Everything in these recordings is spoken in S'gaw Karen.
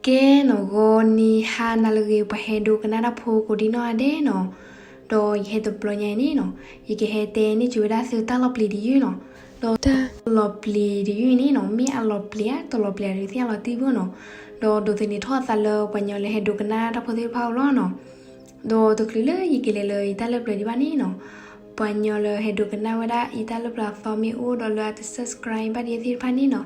ကဲနီၤ ဂီၤနံၤဟါနၤလၢအဂ့ၤ ပှၤဟဲဒိကနၣ်တၢ်ဖိကိးဒံနီၢ်ဂၤဒဲးနီၤ, ဒီးယဟဲတဘျီညါအံၤန့ၣ်နီၤ, ယကဟဲတဲန့ၢ်က့ၤဝဲဒၣ်သုတၢ်လီၤပျံၤတယုၢ်နီၤ, ဒီးတၢ်လီၤပျံၤတယုၢ်အံၤန့ၣ်နီၤ မ့ၢ်အလီၤပျံၤဧါ တလီၤပျံၤဧါ ဒုးသ့ၣ်ညါလီၤတံၢ်ဘၣ်နီၤ, ဒီးဒိးသန့ၤထီၣ်အသးလၢပှၤကညီလၢဟဲဒိကနၣ်တၢ်ဖိသ့ၣ်တဖၣ်အအိၣ်လီၤနီၤ, ဒီးတချုးလၢယကလဲၤလၢယတၢ်လၢပျၢၤဒံးဘၣ်န့ၣ်နီၤ, ပှၤကညီလၢဟဲဒိကနၣ်ဝဲဒၣ်ယတၢ်လၢပျၢၤအသီမ့ၢ်အိၣ်ဒီးလၢအတ subscribe ဘၣ်ဒံးသ့ၣ်တဖၣ်န့ၣ်နီၤ,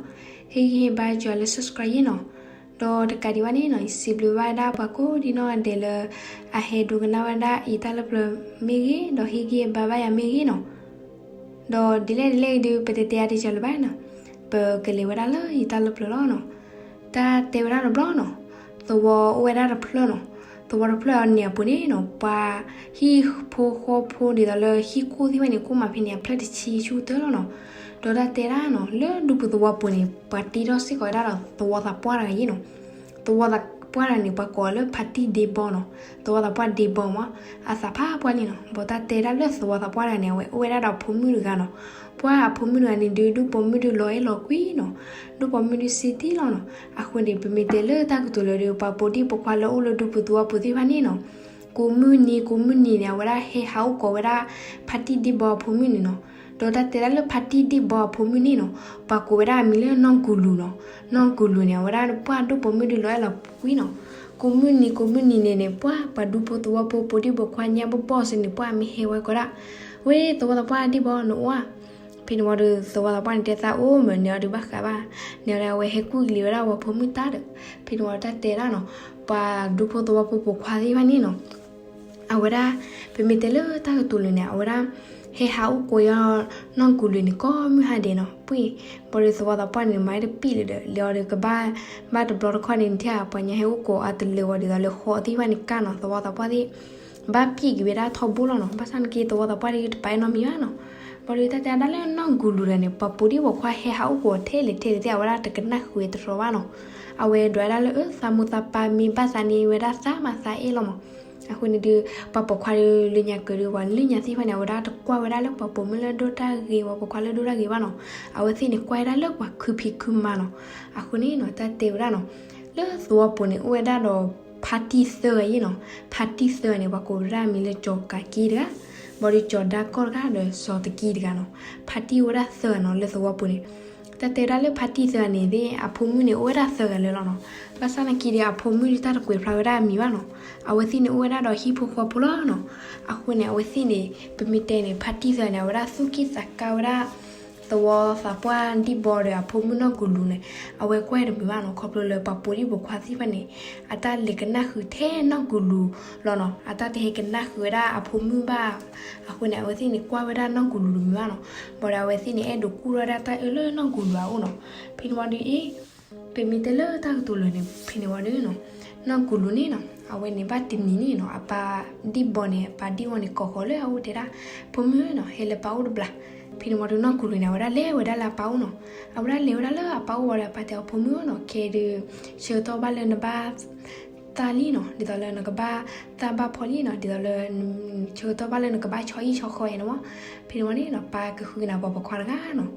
ဟ့ၣ်ဂံၢ်ဟ့ၣ်ဘါစှၤလၢ subscribe ယ့ၣ်နီၤ, ဒီးတကးဒံးဘၣ်န့ၣ်နီၤ ယစံးဘျုးဘၣ်ဝဲဒၣ်ပှၤကိးဒံနီၢ်ဂၤဒဲးလၢ အဟဲဒိကနၣ်ဝဲဒၣ်ယတၢ်လၢပျၢၤမ့ၢ်ဂ့ၤ ဒီးဟ့ၣ်ဂံၢ်ဟ့ၣ်ဘါဘၣ်ယၤမ့ၢ်ဂ့ၤနီၤ, ဒီးဒ်လဲၣ်ဒ်လဲၣ်အံၤဒုး ပတတဲအါတက့ၢ်လၢၤဘၣ်နီၤ, ပကလဲၤဝဲဒၣ်လၢယတၢ်လၢပျၢၤလီၤနီၤ, တၢ်တဲဝဲဒၣ်တဘျီနီၤ, သဝီအိၣ်ဝဲဒၣ်တဖျၢၣ်နီၤ, သဝီတဖျၢၣ်အံၤန့ၣ်အပူၤန့ၣ်နီၤ ပှၤဟံၣ်ဖိဃီဖိဒ်သိးလၢဟံၣ်ခိၣ်သ့ၣ်တဖၣ်န့ၣ် ကိၣ်မးဖဲန့ၣ် အဖျၢၣ်တဆံဆူတၢၢ်လီၤနီၤ, ဒီးတၢ်တဲဒၣ်နီၤ လၢဒူပူၤသဝီပူၤန့ၣ် ပှၤတ့ထီၣ်စ့ၢ်ကီးဝဲဒၣ်ဒီးသဝီသးပှၢ်တဂၤယ့ၣ်နီၤ, သဝီသးပှၢ်တဂၤန့ၣ် ပှၤကိးအီၤလၢဖါတံၢ်ဒ့ဘီနီၤ, သဝီသးပှၢ်ဒ့ဘီမး, အသးဖးပှၢ်လံနီၤ, ဘၣ်တၢ်တဲဒၣ်လၢသဝီသးပှၢ်တဂၤန့ၣ် အဝဲအိၣ်ဝဲဒၣ်ဒီးအဖိမုၣ်တဂၤနီၤ, ပှၤအဖိမုၣ်တဂၤန့ၣ်ဒုး ဒူၣ်ပိာ်မုၣ်ဒုးလီၤအဲၣ်လီၤကွံနီၤ, ဒူၣ်ပိာ်မုၣ်ဒုးစ့တံၢ်လီၤနီၤ, အဃိန့ၣ် ပမ့ၢ်တဲလၢတၢ်ကတိၤလၢဒုး ပှၤပိာ်ဒံၣ်ပိာ်ခွါလၢအအိၣ်လၢဒူပူၤသဝီပူၤသ့ၣ်တဖၣ်န့ၣ်နီၤ, ကိးမုၢ်နံၤ ကိးမုၢ်နံၤန့ၣ် အဝဲဒၣ်ဟဲဟးအိၣ်ကိးဝဲဒၣ် ဖါတံၢ်ဒ့ဘီအဖိမုၣ်န့ၣ်နီၤ, ဒီးတၢ်တဲဒၣ်လၢဖါတံၢ်ဒ့ဘီအဖိမုၣ်န့ၣ်နီၤ, ပှၤကိးဝဲဒၣ်အမံၤလၢနီၢ်ကူၤလူၤနီၤ, နီၢ်ကူၤလူၤန့ၣ် အဝဲဒၣ်ပှၤဒူၣ်ပိာ်မုၣ်ဒုးလီၤအဲၣ်လီၤကွံနီၤ, ကိးမုၢ်နံၤ ကိးမုၢ်နံၤန့ၣ်န့ၣ် ပှၤပှၤဒူဖိသဝီဖိ ပိာ်ဒံၣ်ပိာ်ခွါညါဘီၣ်ဘီၣ်စ့ၢ်န့ၣ် ပှၤမ့ၢ်ဟဲဝဲကိးဒၣ်, ဝဲသဝီသးပှၢ်ဒ့ဘီနအိၣ်ဧါ, ဖဲန့ၣ်ဝံၤဒီး သဝီသးပှၢ်န့ၣ်တဲသးအိၣ်မး နဲအီၤဒုးဘၣ်ဃးဘၣ်, နဲအီၤဒုးအဝဲဟဲကူၣ်ကလံၤဝဲဒၣ်ဝဲဖိမုၣ်တၢ်ဒီး, ဖဲန့ၣ်ဝံၤတၢ်တဲဒၣ်နီၤ, ပှၤဒူဖိသဝီဖိပိာ်ခွါသ့ၣ်တဖၣ်န့ၣ်နီၤ အဝဲဒၣ် ပမ့ၢ်တဲလၢတၢ်ကတိၤလၢန့ၣ် အဝဲဒၣ် ဟဲဟးအိၣ်ကိးယီၤ နီၢ်ကူၤလူၤန့ၣ် ကိးမုၢ်ဟါဒဲးနီၤ, ပှၤဒီးသဝီသးပှၢ်န့ၣ် မၤတပံၣ်လၢၤဒီး လဲၤအီၤဒီးကဘၣ် ဘၣ်တဘျီတခီၣ်န့ၣ် ထံၣ်ပှၤညါဟဲအိၣ်ကိးအတလၢာ်ဝံၤဒ်သိးလၢဃီသ့ၣ်တဖၣ်န့ၣ်ကၢ်နီၤ, သဝီသးပှၢ်သ့ၣ် ဘၣ်ပံၣ်က့ၤဝဲဒၣ်ထီဘိလီၤနီၤ, ဘၣ်ဆၣ်နာ်က့ သဝီသးပှၢ်သ့ၣ်တပာ်အဲၣ်နီတမံၤဘၣ်နီၤ, ပှၤဒီးတၢ်တဲဒၣ်လၢနီၢ်ကူၤလူၤတဂၤန့ၣ် ပှၤပိာ်ဒံၣ်ပိာ်ခွါဟဲဟးအိၣ်ကိးထဲလဲၣ်ထဲလဲၣ်သ့ၣ် အဝဲဒၣ်တကနၣ်ဃုာ်တရီၤဘၣ်နီၤ, အဝဲဒွးဒၣ်လၢအၢ သးမိၢ်သးပၢ်မ့ၢ်ဘၣ်သးန့ၣ် ဝဲဒၣ်သးမၤသးအဲၣ်လီၤမး, အဃိန့ၣ်ဒုး ပှၤပိာ်ခွါဒီးလၢညါကၢၤဒီး ပှၤလၢညါသ့ၣ်တဖၣ်န့ၣ် အဝဲဒၣ်တကွၢ်ဝဲဒၣ်လၢပှၤပိာ်မုၣ်လၢဒိၣ်တၢ်ဂ့ၤ ပှၤပိာ်ခွါလၢဒိၣ်တၢ်ဂ့ၤဘၣ်နီၤ, အဝဲသ့ၣ်န့ၣ်ကွၢ်ဝဲဒၣ်လၢပှၤခုဖံးခုမၤနီၤ, အဃိန့ၣ်နီၤ တၢ်တဲဝဲဒၣ်နီၤ, လၢသဝီပူၤန့ၣ် အိၣ်ဝဲဒၣ်ဒီး ဖါတံၢ်သၢဂၤယ့ၣ်နီၤ, ဖါတံၢ်သၢဂၤန့ၣ် ပှၤကိးဝဲဒၣ်အမံၤလၢကၠီၤကးက့တဂၤ, ဘၣ်ဒီးကၠီၤဒါကီၢ်တဂၤဒီးစီၤတကံတဂၤနီၤ, ဖါတံၢ်အိၣ်ဝဲဒၣ်သၢဂၤနီၤ လၢသဝီပူၤန့ၣ် တၢ်တဲဝဲဒၣ်လၢဖါတံၢ်သၢဂၤန့ၣ်သ့ၣ် အဖိမုၣ်န့ၣ် အိၣ်ဝဲဒၣ်သၢဂၤလၢာ်လီၤနီၤ. ဘၣ်ဆၣ်နာ်က့ဒီး အဖိမုၣ်တၢ်တကွဲးဖျါဝဲဒၣ်အမံၤဘၣ်နီၤ. အဝဲသ့ၣ်န့ၣ်အိၣ်ဝဲဒၣ်ဒီးဟံၣ်ဖိဃီဖိလီၤနီၤ. အဃိန့ၣ် အဝဲသ့ၣ်န့ၣ် ပမ့ၢ်တဲန့ၣ် ဖါတံၢ်သၢဂၤန့ၣ် အဝဲဒၣ်သူၣ်က့ၣ်သးကါဝဲဒၣ် သဝီသးပှၢ်ဒံၣ်ဘီဒီးအဖိမုၣ်နီၢ်ကူၤလူၤန့ၣ် အဝဲကွၢ်တမုာ်ဘၣ်နီၤ. ခီဖျိလၢပှၤပိာ်ဒံၣ်ပိာ်ခွါသ့ၣ်တဖၣ်န့ၣ် အတၢ်လဲၤကနၣ်ဃုာ်ထဲနီၢ်ကူၤလူၤလီၤနီၤ. အတၢ်တဟဲကနၣ်ဃုာ်ဝဲဒၣ်အဖိမုၣ်ဘၣ်. အဃိန့ၣ် အဝဲသ့ၣ်န့ၣ် ကွၢ်ဝဲဒၣ်နီၢ်ကူၤလူၤတမုာ်ဘၣ်နီၤ. ဘၣ်ဒီးအဝဲသ့ၣ်န့ၣ် အဲၣ်ဒိးကူၣ်ထီၣ်ဝဲဒၣ်တၢ်အၢလၢနီၢ်ကူၤလူၤအအိၣ်နီၤ. ဖဲန့ၣ်ဝံၤဒီးအံၤ ပမ့ၢ်တဲလၢတၢ်ကတိၤလၢာ်န့ၣ် ဖဲန့ၣ်ဝံၤဒီးနီၤ နီၢ်ကူၤလူၤန့ၣ်နီၤ အဝဲန့ၣ်ဘၣ်တနံၤန့ၣ်နီၤ အပၢ်ဒံၣ်ဘီန့ၣ် အပၢ်ဒံၣ်ဘီန့ၣ် ကိးဃီၤလၢအအိၣ်တဲဒၣ် ဖိမုၣ်နီၤ ဟဲလၢပၢ်အိၣ်တဘျီ. ဖဲန့ၣ်ဝံၤဒီးနီၢ်ကူၤလူၤန့ၣ် အဝဲဒၣ်လဲၤဝဲဒၣ်လၢအပၢ်အိၣ်နီၤ. အဝဲဒၣ်လဲၤဝဲဒၣ်လၢအပၢ်အိၣ်ဝံၤဒီး အပၢ်တဲအီၤ ဖိမုၣ်နီၤ ခဲဒုး ဆၢကတီၢ်ဘၣ်လၢနဘၣ် သးလံနီၤ ဒ်သိးလၢနကဘၣ်သးဘၣ်ဖီလံနီၤ ဒ်သိးလၢ ဆၢကတီၢ်ဘၣ်လၢနကဘၣ်ဆီဟံၣ်ဆီဃီယဲနီၤ. ဖဲန့ၣ်ဝံၤန့ၣ်နီၤ ပၢ်ကဃုကနၣ်ပှၤပိာ်ခွါတဂၤနီၤ.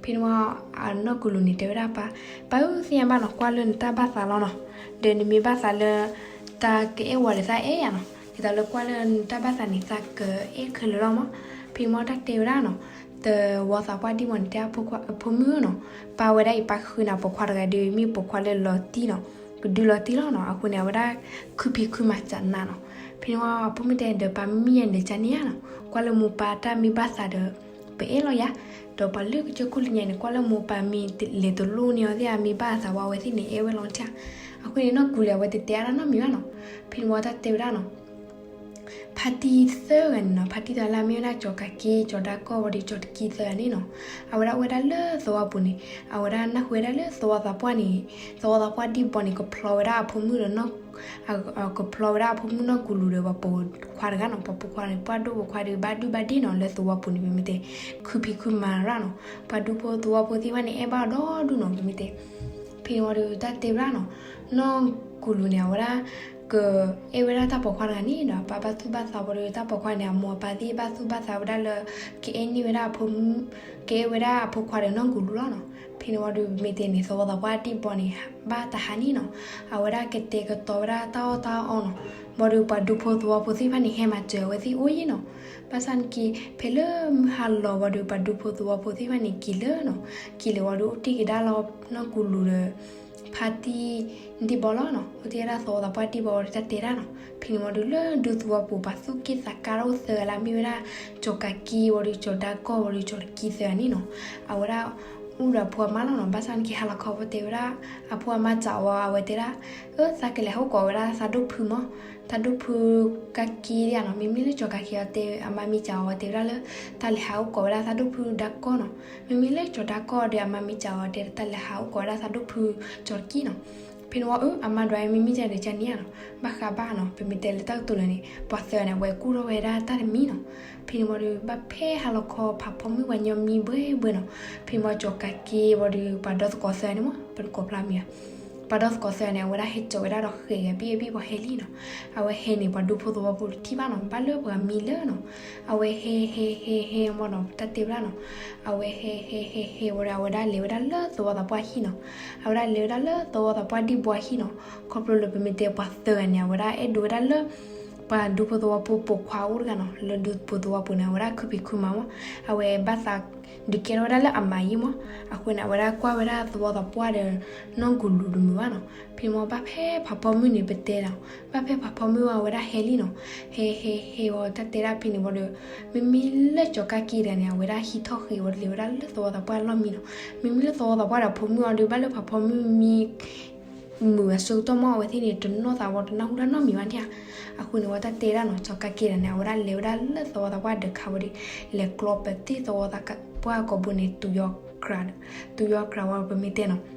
ဖဲန့ၣ်ဝံၤ အနီၢ်ကူၤလူၤန့ၣ် တဲဝဲဒၣ်ပၢ်, ပၢ်ဧၢ သ့ၣ်ညါဘၣ်နီၤ ကွၢ်လၢနတၢ်ဘၣ်သးလီၤနီၤ. ဒီးနမ့ၢ်ဘၣ်သးလၢ တၢ်ကအဲၣ်ဝဲဒီးသးအဲၣ်ယၤနီၤ. ဒ်သိးလၢကွၢ်လၢနတၢ်ဘၣ်သးန့ၣ် သးကအဲၣ်ခဲလၢာ်လီၤမး. ဖဲန့ၣ်ဝံၤတၢ်တဲဝဲဒၣ်နီၤ သဝီသးပှၢ်ဒံၣ်ဘီန့ၣ် တဲအဖိမုၣ်နီၤ ပၢ်ဝဲဒၣ်အံၤ ပၢ်ဃုကနၣ်ပိာ်ခွါတဂၤဒီး မ့ၢ်ပိာ်ခွါလၢလီၤတံၢ်နီၤ ကဒုလီၤတံၢ်လီၤနီၤ. အဃိန့ၣ် အဝဲဒၣ်ခုဖံးခုမၤစၢၤနၤနီၤ. ဖဲန့ၣ်ဝံၤ အဖိမုၣ်တဲ ဒီးပၢ်မ့ၢ်ယၤန့ၣ် ကန့ၣ်ယၤနီၤ ကွၢ်လၢမိၢ်ပၢ်တၢ်မ့ၢ်ဘၣ်သးဒီး ပအဲၣ်လီၤယၤ ဒီးပှၤလၢကစၢၢ်ခိၣ်လၢညါန့ၣ် ကွၢ်လၢမိၢ်ပၢ်မ့ၢ်လဲၤတလိၣ်န့ၢ်အီၤသ့ၣ် မ့ၢ်ဘၣ်သးဝဲ အဝဲသ့ၣ်န့ၣ် အဲၣ်ဝဲလီၤတံၢ်. အဃိန့ၣ် နီၢ်ကူၤလူၤ အဝဲတတဲအါတၢ်နီတမံၤဘၣ်နီၤ. ဖဲန့ၣ်ဝံၤတၢ်တဲဝဲဒၣ်နီၤ ဖါတံၢ်သၢဂၤန့ၣ်နီၤ ဖါတံၢ်သၢဂၤလၢအမ့ၢ်ဝဲဒၣ်ကၠီၤကးက့ ကၠီၤဒါကီၢ်ဝံၤဒီးကၠီၤတကံသၢဂၤန့ၣ်နီၤ အဝဲဒၣ်အိၣ်ဝဲဒၣ်လၢသဝီပူၤန့ၣ် အဝဲဒၣ်နၢ်ဟူဝဲဒၣ်လၢသဝီသးပှၢ်န့ၣ် သဝီသးပှၢ်ဒံၣ်ဘီန့ၣ် ကဖျီဝဲဒၣ်အဖိမုၣ်ဒီး ကဖျီဝဲဒၣ်အဖိမုၣ်နီၢ်ကူၤလူၤဒီး ပှၤပိာ်ခွါတဂၤနီၤ. ပှၤပိာ်ခွါန့ၣ် ပှၤဒိၣ်ပိာ်ခွါဒီး ဘၣ်ဒုၣ်ဘၣ်ဒ့ၣ်နီၤ လၢသဝီပူၤန့ၣ် ပမ့ၢ်တဲ ခုဖံးခုမၤရၣ်နီၤ ပှၤဒူဖိသဝီဖိသ့ၣ်တဖၣ်န့ၣ် အဲၣ်ဘၣ်အီၤဒီဒူၣ်နီၤ ပမ့ၢ်တဲ. ဖဲန့ၣ်ဝံၤဒီးတၢ်တဲဝဲဒၣ်နီၤ နီၢ်ကူၤလူၤန့ၣ် အဝဲဒၣ် ကအဲၣ်ဝဲဒၣ်တၢ်ပိာ်ခွါတဂၤန့ၣ်ဒီး အပၢ်ဘၣ်သူၣ်ဘၣ်သးဝံၤဒီး တၢ်ပိာ်ခွါန့ၣ် အမိၢ်အပၢ်သ့ၣ်ဘၣ်သူၣ်ဘၣ်သးဝဲဒၣ်လၢ ကအဲၣ်န့ၢ်ဝဲဒၣ်အဖိမုၣ် ကအဲၣ်ဝဲဒၣ်အဖိခွါဒီးနီၢ်ကူၤလူၤလီၤနီၤ. ဖဲန့ၣ်ဝံၤဒီး မ့ၢ်တဲန့ၣ် သဝီသးပှၢ်ဒံၣ်ဘီန့ၣ် ဘၣ်တဟါန့ၣ်နီၤ, အဝဲဒၣ်ကတဲာ်ကတီၤဝဲဒၣ်တၢ်အီၣ်တၢ်အီနီၤ, ဘၣ်ဒီးပှၤဒူဖိသဝီဖိသ့ၣ်တဖၣ်န့ၣ် ဟဲမၤစၢၤအဝဲသ့ၣ်အိၣ်ယံၤနီၤ, ဘၣ်ဆၣ်န့ၣ်က့ ဖဲလၢမုၢ်ဟါလီၤဝံၤဒီး ပှၤဒူဖိသဝီဖိသ့ၣ်တဖၣ်န့ၣ် က့ၤလၢနီၤ, က့ၤလၢဝံၤဒီး အိၣ်တ့ၢ်က့ၤဒၣ်လၢနီၢ်ကူၣ်လူၤဒီး ဖါတံၢ်ဒံၣ်ဘီလီၤနီၤ, အိၣ်တ့ၢ်ဝဲဒၣ်သဝီသးပှၢ်ဒံၣ်ဘီဝံၤဒီး တၢ်တဲဒၣ်နီၤ, ဖဲန့ၣ်ဝံၤဒီး လၢဒူသဝီပူၤ ပှၤသူၣ်က့ၣ်သးကါတအိၣ်သၢဂၤလၢ မ့ၢ်ဝဲဒၣ် ကၠီၤကၤက့ဝံၤဒီး ကၠီၤဒါကီၢ်ဝံၤဒီး ကၠီၤတကံသၢဂၤန့ၣ်နီၤ, အဝဲဒၣ် အိၣ်ဒီးအဖိအမါလီၤနီၤ, ဘၣ်ဆၣ်န့ၣ်က့ ဟါလီၤခီဖဲတဲဝဲဒၣ် အဖိအမါစံးဝဲ အဝဲတဲဒၣ် အၢ သးကလဲၤဟးအိၣ်ကိးဝဲဒၣ်သးဒိၣ်ဖုမး, သးဒိၣ်ဖုကၤက့ဒၣ်နီၤ, မ့မ့ၢ်လၢကၠီၤကၤက့အီၤတဲ အမါမ့ၢ်စံးဝဲ အဝဲတဲဝဲဒၣ်လၢ သးလဲၤဟးအိၣ်ကိးဝဲဒၣ်သးဒိၣ်ဖုဒါကီၢ်နီၤ, မ့မ့ၢ်လၢကၠီၤဒါကီၢ်ဒီး အမါမ့ၢ်စံးဝဲ တဲ သးလဲၤဟးအိၣ်ကိးဝဲဒၣ်သးဒိၣ်ဖုကၠီၤတကံနီၤ, ဖဲန့ၣ်ဝံၤ အၢ အမါဒွး မ့မ့ၢ်ဒ်န့ၣ် ကန့ၣ်ဧါနီၤ, ဘၣ်ဃးဘၣ်နီၤ, ပမ့ၢ်တဲလၢတၢ်ကတိၤလၢာ်န့ၣ် ပှၤသၢဂၤန့ၣ် အဝဲကူၣ်ထီၣ်ဝဲဒၣ်တၢ်တမံၤနီၤ, ဖဲန့ၣ်ဝံၤဒီး ဘၣ်ဖဲဟါလီၤခီ ဖးဖီမုၢ်ဝဲညီမံဘှဲဘှဲနီၤ, ဖဲန့ၣ်ဝံၤကၠီၤကၤက့ဝံၤဒီး ပှၤဒီသကိးသၢဂၤန့ၣ်မး ပကိးဖျါမံၤဧါ ပှၤဒီသကိးသၢဂၤန့ၣ် အဝဲဒၣ်ဟဲစိာ်ဝဲဒၣ်ဒီးဃဲၤဂၤဘံၣ်ဘံၣ် ပှၤဟဲလံနီၤ, အဝဲဟဲန့ၣ် ပှၤဒူဖိသဝီဖိတထံၣ်ဘၣ်နီၤ, ဘၣ်လၢပှၤမံလၢနီၤ, အဝဲဟဲဟဲဟဲဟဲမးနီၤ, တၢ်တဲဝဲဒၣ်နီၤ, အဝဲဟဲဟဲဟဲဟဲဝံၤဒီး အဝဲဒၣ်လဲၤဝဲဒၣ်လၢသဝီသးပှၢ်ဟံၣ်နီၤ, အဝဲဒၣ်လဲၤဝဲဒၣ်လၢသဝီသးပှၢ်ဒံၣ်ဘီအဟံၣ်နီၤ, ခီဖျိလၢပမ့ၢ်တဲပှၤသၢဂၤန့ၣ် အဝဲဒၣ်အဲၣ်ဒိးဝဲဒၣ်လၢ ပှၤဒူဖိသဝီဖိပိာ်ခွါအိၣ်တဂၤနီၤ, လၢဒူဖိသဝီပူၤန့ၣ် အဝဲဒၣ်ခုဖံးခုမၤမး, အဝဲဘၣ်သးဒုးကဲထီၣ်ဝဲဒၣ်လၢအမါယံၤမး, အဃိန့ၣ် အဝဲဒၣ်ကွၢ်ဝဲဒၣ်သဝီသးပှၢ်ဒီး နီၢ်ကူၣ်လူၤတမုာ်ဘၣ်နီၤ, ဖဲန့ၣ်ဝံၤ ဘၣ်ဖဲဖးဖီမုၢ်န့ၣ် ပတဲဒီး ဘၣ်ဖဲဖးဖီမုၢ်ဝံၤ အဝဲဒၣ်ဟဲလံနီၤ, ဟဲဟဲဟဲဝံၤ တၢ်တဲဒၣ်ဖဲန့ၣ်ဝံၤဒီး မ့မ့ၢ်လၢကၠီၤကၤက့တဂၤန့ၣ် အဝဲဒၣ်ဟံးထီၣ်ဃ့ၢ်ဝံၤဒီး လဲၤဝဲဒၣ်လၢသဝီသးပှၢ်လီၢ်မံနီၤ, မ့မ့ၢ်လၢသဝီသးပှၢ်ဒီးအဖိမုၣ်အီၤဒီး ဘၣ်လၢဖးဖီမုၢ်မံ မုာ်အဆၢကတီၢ်မး အဝဲသ့ၣ်န့ၣ် တနီၢ်သးဝံၤ တနၢ်ဟူတၢ်နီတမံၤဘၣ်န့ၣ်ဧါ, အဃိန့ၣ်ဝံၤ တၢ်တဲဒၣ်နီၤ ကၠီၤကၤက့တဂၤန့ၣ် အဝဲဒၣ်လဲၤဝဲဒၣ်လၢသဝီသးပှၢ်ဒီးခးဝံၤဒီး လဲၤကျီပသ့ၣ်သဝီသးပှၢ်ကိာ်ဘိန့ၣ် တုၤယီၤကြးဒီး တုၤယီၤကြးဝံၤ ပမ့ၢ်တဲနီၤ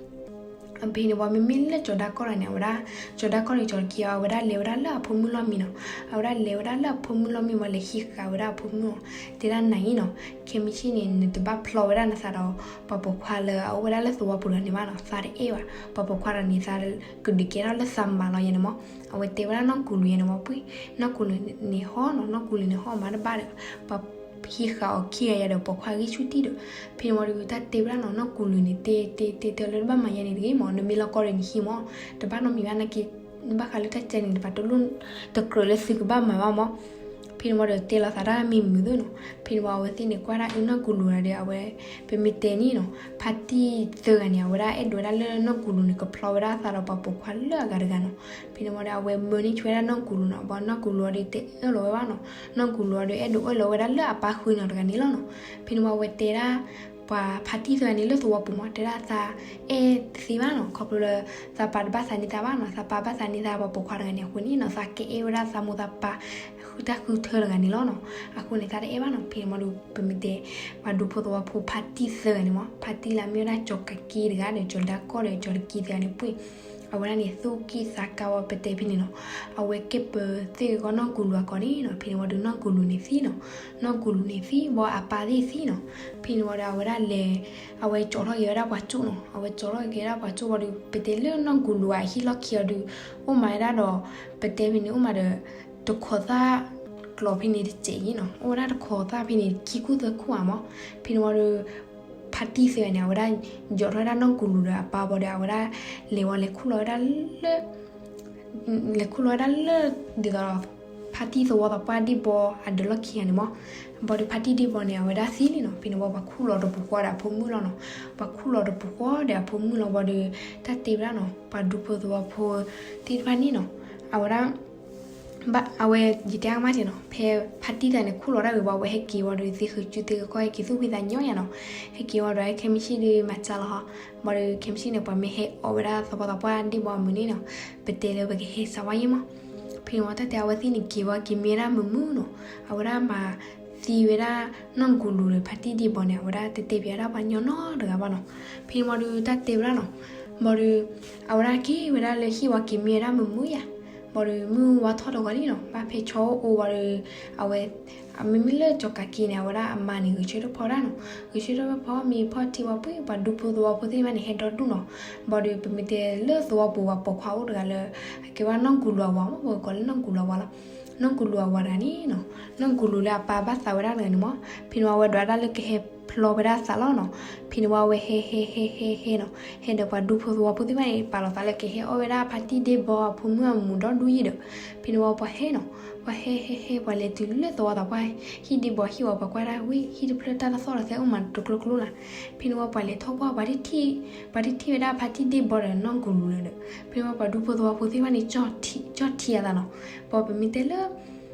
ဖဲန့ၣ်ဝံၤ မ့မ့ၢ်လၢကၠီၤဒါကီၢ်တဂၤန့ၣ် အဝဲဒၣ် ကၠီၤဒါကီၢ်န့ၣ် ကၠီၤက့အီၤ အဝဲဒၣ်လဲၤဝဲဒၣ်လၢအဖိမုၣ်လီၢ်မံနီၤ, အဝဲဒၣ်လဲၤဝဲဒၣ်လၢအဖိမုၣ်လီၢ်မံဝံၤ လဲၤဟံးဃာ်ဝဲဒၣ်အဖိမုၣ်နီၤ, တဲဒၣ်နၤအံၤနီၤ ခဲမုၢ်ဆ့ၣ်န့ၣ် နတဘၣ်ဖျီဝဲဒၣ်နသးဒီး ပှၤပိာ်ခွါလၢအအိၣ်ဝဲဒၣ်လၢသဝီပူၤတဂၤန့ၣ်ဘၣ်နီၤ, သးတအဲၣ်ဘၣ်, ပှၤပိာ်ခွါတဂၤန့ၣ်သးကဒုးကဲထီၣ်လၢသးမၤလီၤယဲန့ၣ်မး, အဝဲတဲဝဲဒၣ်နီၢ်ကူၣ်လူၤယဲန့ၣ်မး ပှ့ၤ နီၢ်ကူၣ်လူၤန့ၣ်ဟီၣ်နီၤ, နီၢ်ကူၣ်လူၤန့ၣ်ဟီၣ်မးတဘၣ်ဒီး ပှၤဟံးဃာ်အီၤခံဂၤယၤဒီး ပိာ်ခွါဂံၢ်ဆူၣ်တံၢ်ဒီး ဖဲန့ၣ်ဝံၤဒီး တၢ်တဲဝဲဒၣ်နီၤ နီၢ်ကူၣ်လူၤန့ၣ် တဲတဲတဲတဲလၢတဘၣ်မၤယဲန့ၣ်တဂ့ၤမး, နမ့ၢ်လီၤကီဒီးနဟံးမး, တဘၣ်နီတမံၤဘၣ်နာ်က့ ဘၣ်ဃးလၢတၢ်ကဲန့ၣ် တပာ်တလိၣ်တကြၢးလၢသုကဘၣ်မၤဘၣ်မး, ဖဲန့ၣ်ဝံၤဒီးတဲလီၤသးဒၣ်မ့ၢ်မုာ်သ့ၣ်နီၤ, ဖဲန့ၣ်ဝံၤအဝဲသ့ၣ်န့ၣ် ကွၢ်ဒၣ်အုၣ်နီၢ်ကူၣ်လူၤဒီး အဝဲ ပမ့ၢ်တဲန့ၣ်နီၤ ဖါတံၢ်သၢဂၤန့ၣ် အဝဲဒၣ်အဲၣ်ဒိးဝဲဒၣ်လၢနီၢ်ကူၣ်လူၤန့ၣ် ကဖျီဝဲဒၣ်သးဒီးပှၤပိာ်ခွါလၢအဂၤတဂၤနီၤ, ဖဲန့ၣ်ဝံၤဒီး အဝဲမၢန့ၢ်ဆူၣ်ဝဲဒၣ်နီၢ်ကူၣ်လူၤနီၤ, ဘၣ်နီၢ်ကူၣ်လူၤအီၤဒီးတအဲၣ်လီၤဝဲဘၣ်နီၤ, နီၢ်ကူၣ်လူၤအီၤဒီးအဲၣ်ဒိးအၢၣ်လီၤဝဲဒၣ်လၢအပၢ်ဃုနီၤတဂၤန့ၣ်လီၤနီၤ, ဖဲန့ၣ်ဝံၤအဝဲတဲဒၣ် ပှၤဖါတံၢ်သၢဂၤန့ၣ်လၢသဝီပူၤမး တဲဒၣ်သးအဲၣ်တသ့ဘၣ်နီၤ, ခီဖျိလၢ သးပၢ်တဘၣ်သးန့ၢ်သးဘၣ်နီၤ, သးပၢ်ဘၣ်သးန့ၢ်သးပှၤပိာ်ခွါတဂၤန့ၣ် အဃိန့ၣ်နီၤ သးကအဲၣ်ဝဲဒၣ်သးမိၢ်သးပၢ် ဃုတၢ်ဃုထၢတဂၤန့ၣ်လီၤနီၤ, အဃိန့ၣ် သးတအဲၣ်ဘၣ်နီၤ, ဖဲန့ၣ်ဝံၤဒီး ပမ့ၢ်တဲ ပှၤဒူဖိသဝီဖိဖါတံၢ်သၢဂၤန့ၣ်မး ဖါတံၢ်လၢအမ့ၢ်ဝဲဒၣ်ကၠီၤကၤက့တဂၤဒီး ကၠီၤဒါကီၢ်ဒီး ကၠီၤတကံသၢဂၤန့ၣ် ပှ့ၤ အဝဲဒၣ်န့ၣ် သူၣ်က့ၣ်သးကါဝံၤ ပတဲဖဲန့ၣ်နီၤ, အဝဲကဲပၢၤသ့ၣ်ဂီၢ်နီၢ်ကူၣ်လူၤအကိာ်န့ၣ်နီၤ, ဖဲန့ၣ်ဝံၤဒီးနီၢ်ကူၣ်လူၤန့ၣ်သံနီၤ, နီၢ်ကူၣ်လူၤန့ၣ်သံ ဘၣ်အပၢ်သ့ၣ်သံနီၤ, ဖဲန့ၣ်ဝံၤဒီးအဝဲဒၣ်လဲၤ အဝဲကၠီထီၣ်က့ၤဝဲဒၣ်ပှၤကၠိၣ်နီၤ, အဝဲကၠီထီၣ်က့ၤဝဲဒၣ်ပှၤကၠိၣ်ဝံၤဒီး ပတဲလၢနီၢ်ကူၣ်လူၤအဟံၣ်လီၢ်ခံအီၤဒီး အိၣ်မးဝဲဒၣ်ဒီး ပတဲဖဲန့ၣ်အိၣ်မးဒီး တခိးသၣ်ကျီၤဖဲန့ၣ်တစဲးအံၤနီၤ, အိၣ်ဝဲဒၣ်တခိးသၣ်ဖဲန့ၣ် ခံခိၣ်သၢခိၣ်ဧါမး, ဖဲန့ၣ်ဝံၤဒီး ဖါတံၢ်သၢဂၤန့ၣ် အဝဲဒၣ် ယီၤထီၣ်ဝဲဒၣ်နီၢ်ကူၣ်လူၤဒီးအပၢ်ဘၣ်ဒီး အဝဲဒၣ်လဲၤဝံၤလဲၤခူၣ်လီၤဝဲဒၣ်လၢ လဲၤခူၣ်လီၤဝဲဒၣ်လၢ ဒ်သိး ဖါတံၢ်သဝီသးပှၢ်ဒံၣ်ဘီအဒၢးလီၢ်ခံဂၤန့ၣ်မး, ဘၣ်ဒီးဖါတံၢ်ဒံၣ်ဘီန့ၣ် အဝဲဒၣ်သံလံနီၤ, ဖဲန့ၣ်ဝံၤပှၤခူၣ်လီၤတပူၤဃီဒီးအဖိမုၣ်လီၤနီၤ, ပှၤခူၣ်လီၤတပူၤဃီဒီးအဖိမုၣ်လီၤဘၣ်ဒီး တၢ်တဲဝဲဒၣ်နီၤ ပှၤဒူဖိသဝီဖိသ့ၣ်တဖၣ်န့ၣ်နီၤ, အဝဲဒၣ် ဘၣ်အဝဲယတဲအါမးက့ၤနီၤ, ဖဲဖါတံၢ်သၢဂၤန့ၣ်ခူၣ်လီၤဒၣ်ဝံၤဘၣ် အဝဲဟဲက့ၤဝံၤဒီး သ့ၣ်ဃုာ်စုသ့ၣ်ဃုာ်ခီၣ် ဟဲက့ၤသူၣ်ဖှံသးညီယါနီၤ, ဟဲက့ၤဝံၤဒီး ခဲမုၢ်ဆ့ၣ်ဒီးမၤစၢၤလီၤဟီ, ဘၣ်ဒီးခဲမုၢ်ဆ့ၣ်န့ၣ် ပှၤမ့ၢ်ဟဲအီၣ်ဝဲဒၣ်သဝီသးပှၢ်ဒံၣ်ဘီအမုၢ်န့ၣ်နီၤ, ပတဲလၢပကဟဲစးဝါယံၤမး, ဖဲန့ၣ်ဝံၤတၢ်တဲအဝဲသ့ၣ်န့ၣ်က့ၤဝံၤက့ၤမံဝဲဒၣ်မုာ်မုာ်နီၤ, အဝဲဒၣ်မၤသံဝဲဒၣ်နီၢ်ကူၣ်လူၤဒီးဖါတံၢ်ဒံၣ်ဘီန့ၣ် အဝဲဒၣ်တတဲပၠးဝဲဒၣ်ပှၤညီနီတဂၤဘၣ်နီၤ, ဖဲန့ၣ်ဝံၤဒီးတၢ်တဲဝဲဒၣ်နီၤ, ဘၣ်ဒီး အဝဲဒၣ်က့ၤဝဲဒၣ်လၢဟံၣ်ဝံၤက့ၤမံဝဲဒၣ်မုာ်မုာ်ယါ, ဘၣ်ဒီးမုၢ်ဝါထီၣ်တဂီၤလံနီၤ, ဘၣ်ဖဲဆီအိၣ်ဝံၤဒီး အဝဲ မ့မ့ၢ်လၢကၠီၤကးက့န့ၣ် အဝဲဒၣ်အမါန့ၣ် ဂဲၤဆၢထၢၣ်ဖီဒၣ်နီၤ, ဂဲၤဆၢထၢၣ်ဖီမ့ၤဖီထံဝံၤပှ့ၤ ပှၤဒူဖိသဝီဖိသ့ၣ်တဖၣ်န့ၣ် ဟဲဒီဒူၣ်နီၤ, ဘၣ်ဒီးပမ့ၢ်တဲလၢသဝီပူၤပှၤပိာ်ခွါအိၣ်တဂၤလၢ အကဲဝဲနီၢ်ကူၣ်လူၤအဝၤမး ပကကိးလၢနီၢ်ကူၣ်လူၤအဝၤလီၤ, နီၢ်ကူၣ်လူၤအဝၤတဂၤန့ၣ်နီၤ, နီၢ်ကူၣ်လူၤလၢအပၢ်ဘၣ်သးဝဲဒၣ်တဂၤန့ၣ်မး, ဖဲန့ၣ်ဝံၤအဝဲဒွးဒၣ်လၢကဟဲ ဖျီဝဲဒၣ်သးလီၤနီၤ. ဖဲန့ၣ်ဝံၤအဝဲဟဲဟဲဟဲဟဲဟဲနီၤ, ဟဲဒီးပှၤဒူဖိသဝီဖိသ့ၣ်တဖၣ်န့ၣ် ပာ်လီၤသးလၢကဟဲအီၣ်ဝဲဒၣ်ဖါတံၢ်ဒ့ၣ်ဘီအဖိမုၣ်အမူးဒီဒူၣ်ယံၤဒီး, ဖဲန့ၣ်ဝံၤပှၤဟဲနီၤ, ပှၤဟဲဟဲဟဲ ပှၤလဲၤတုၤလၢသဝီသးပှၢ်, ဟံၣ်ဒ့ၣ်ဘီဟံၣ်ဝံၤ ပှၤကွၢ်ဒၣ်ဝဲ ဟံၣ်တဖျၢၣ်တၢ်တသီၣ်ဒီးသဲအိၣ်မးတကျိကျိလၢ်. ဖဲန့ၣ်ဝံၤပှၤလဲၤထီၣ်ကွၢ် ပှၤတထံၣ်, ပှၤတထံၣ်ဝဲဒၣ်ဖါတံၢ်ဒ့ၣ်ဘီဒီးနီၢ်ကူၤလူၤလၢၤဒီး, ဖဲန့ၣ်ဝံၤပှၤဒူဖိသဝီဖိသ့ၣ်တဖၣ်န့ၣ် ကၠီၣ်ထံအသးနီၤ. ပှၤပမ့ၢ်တဲလၢ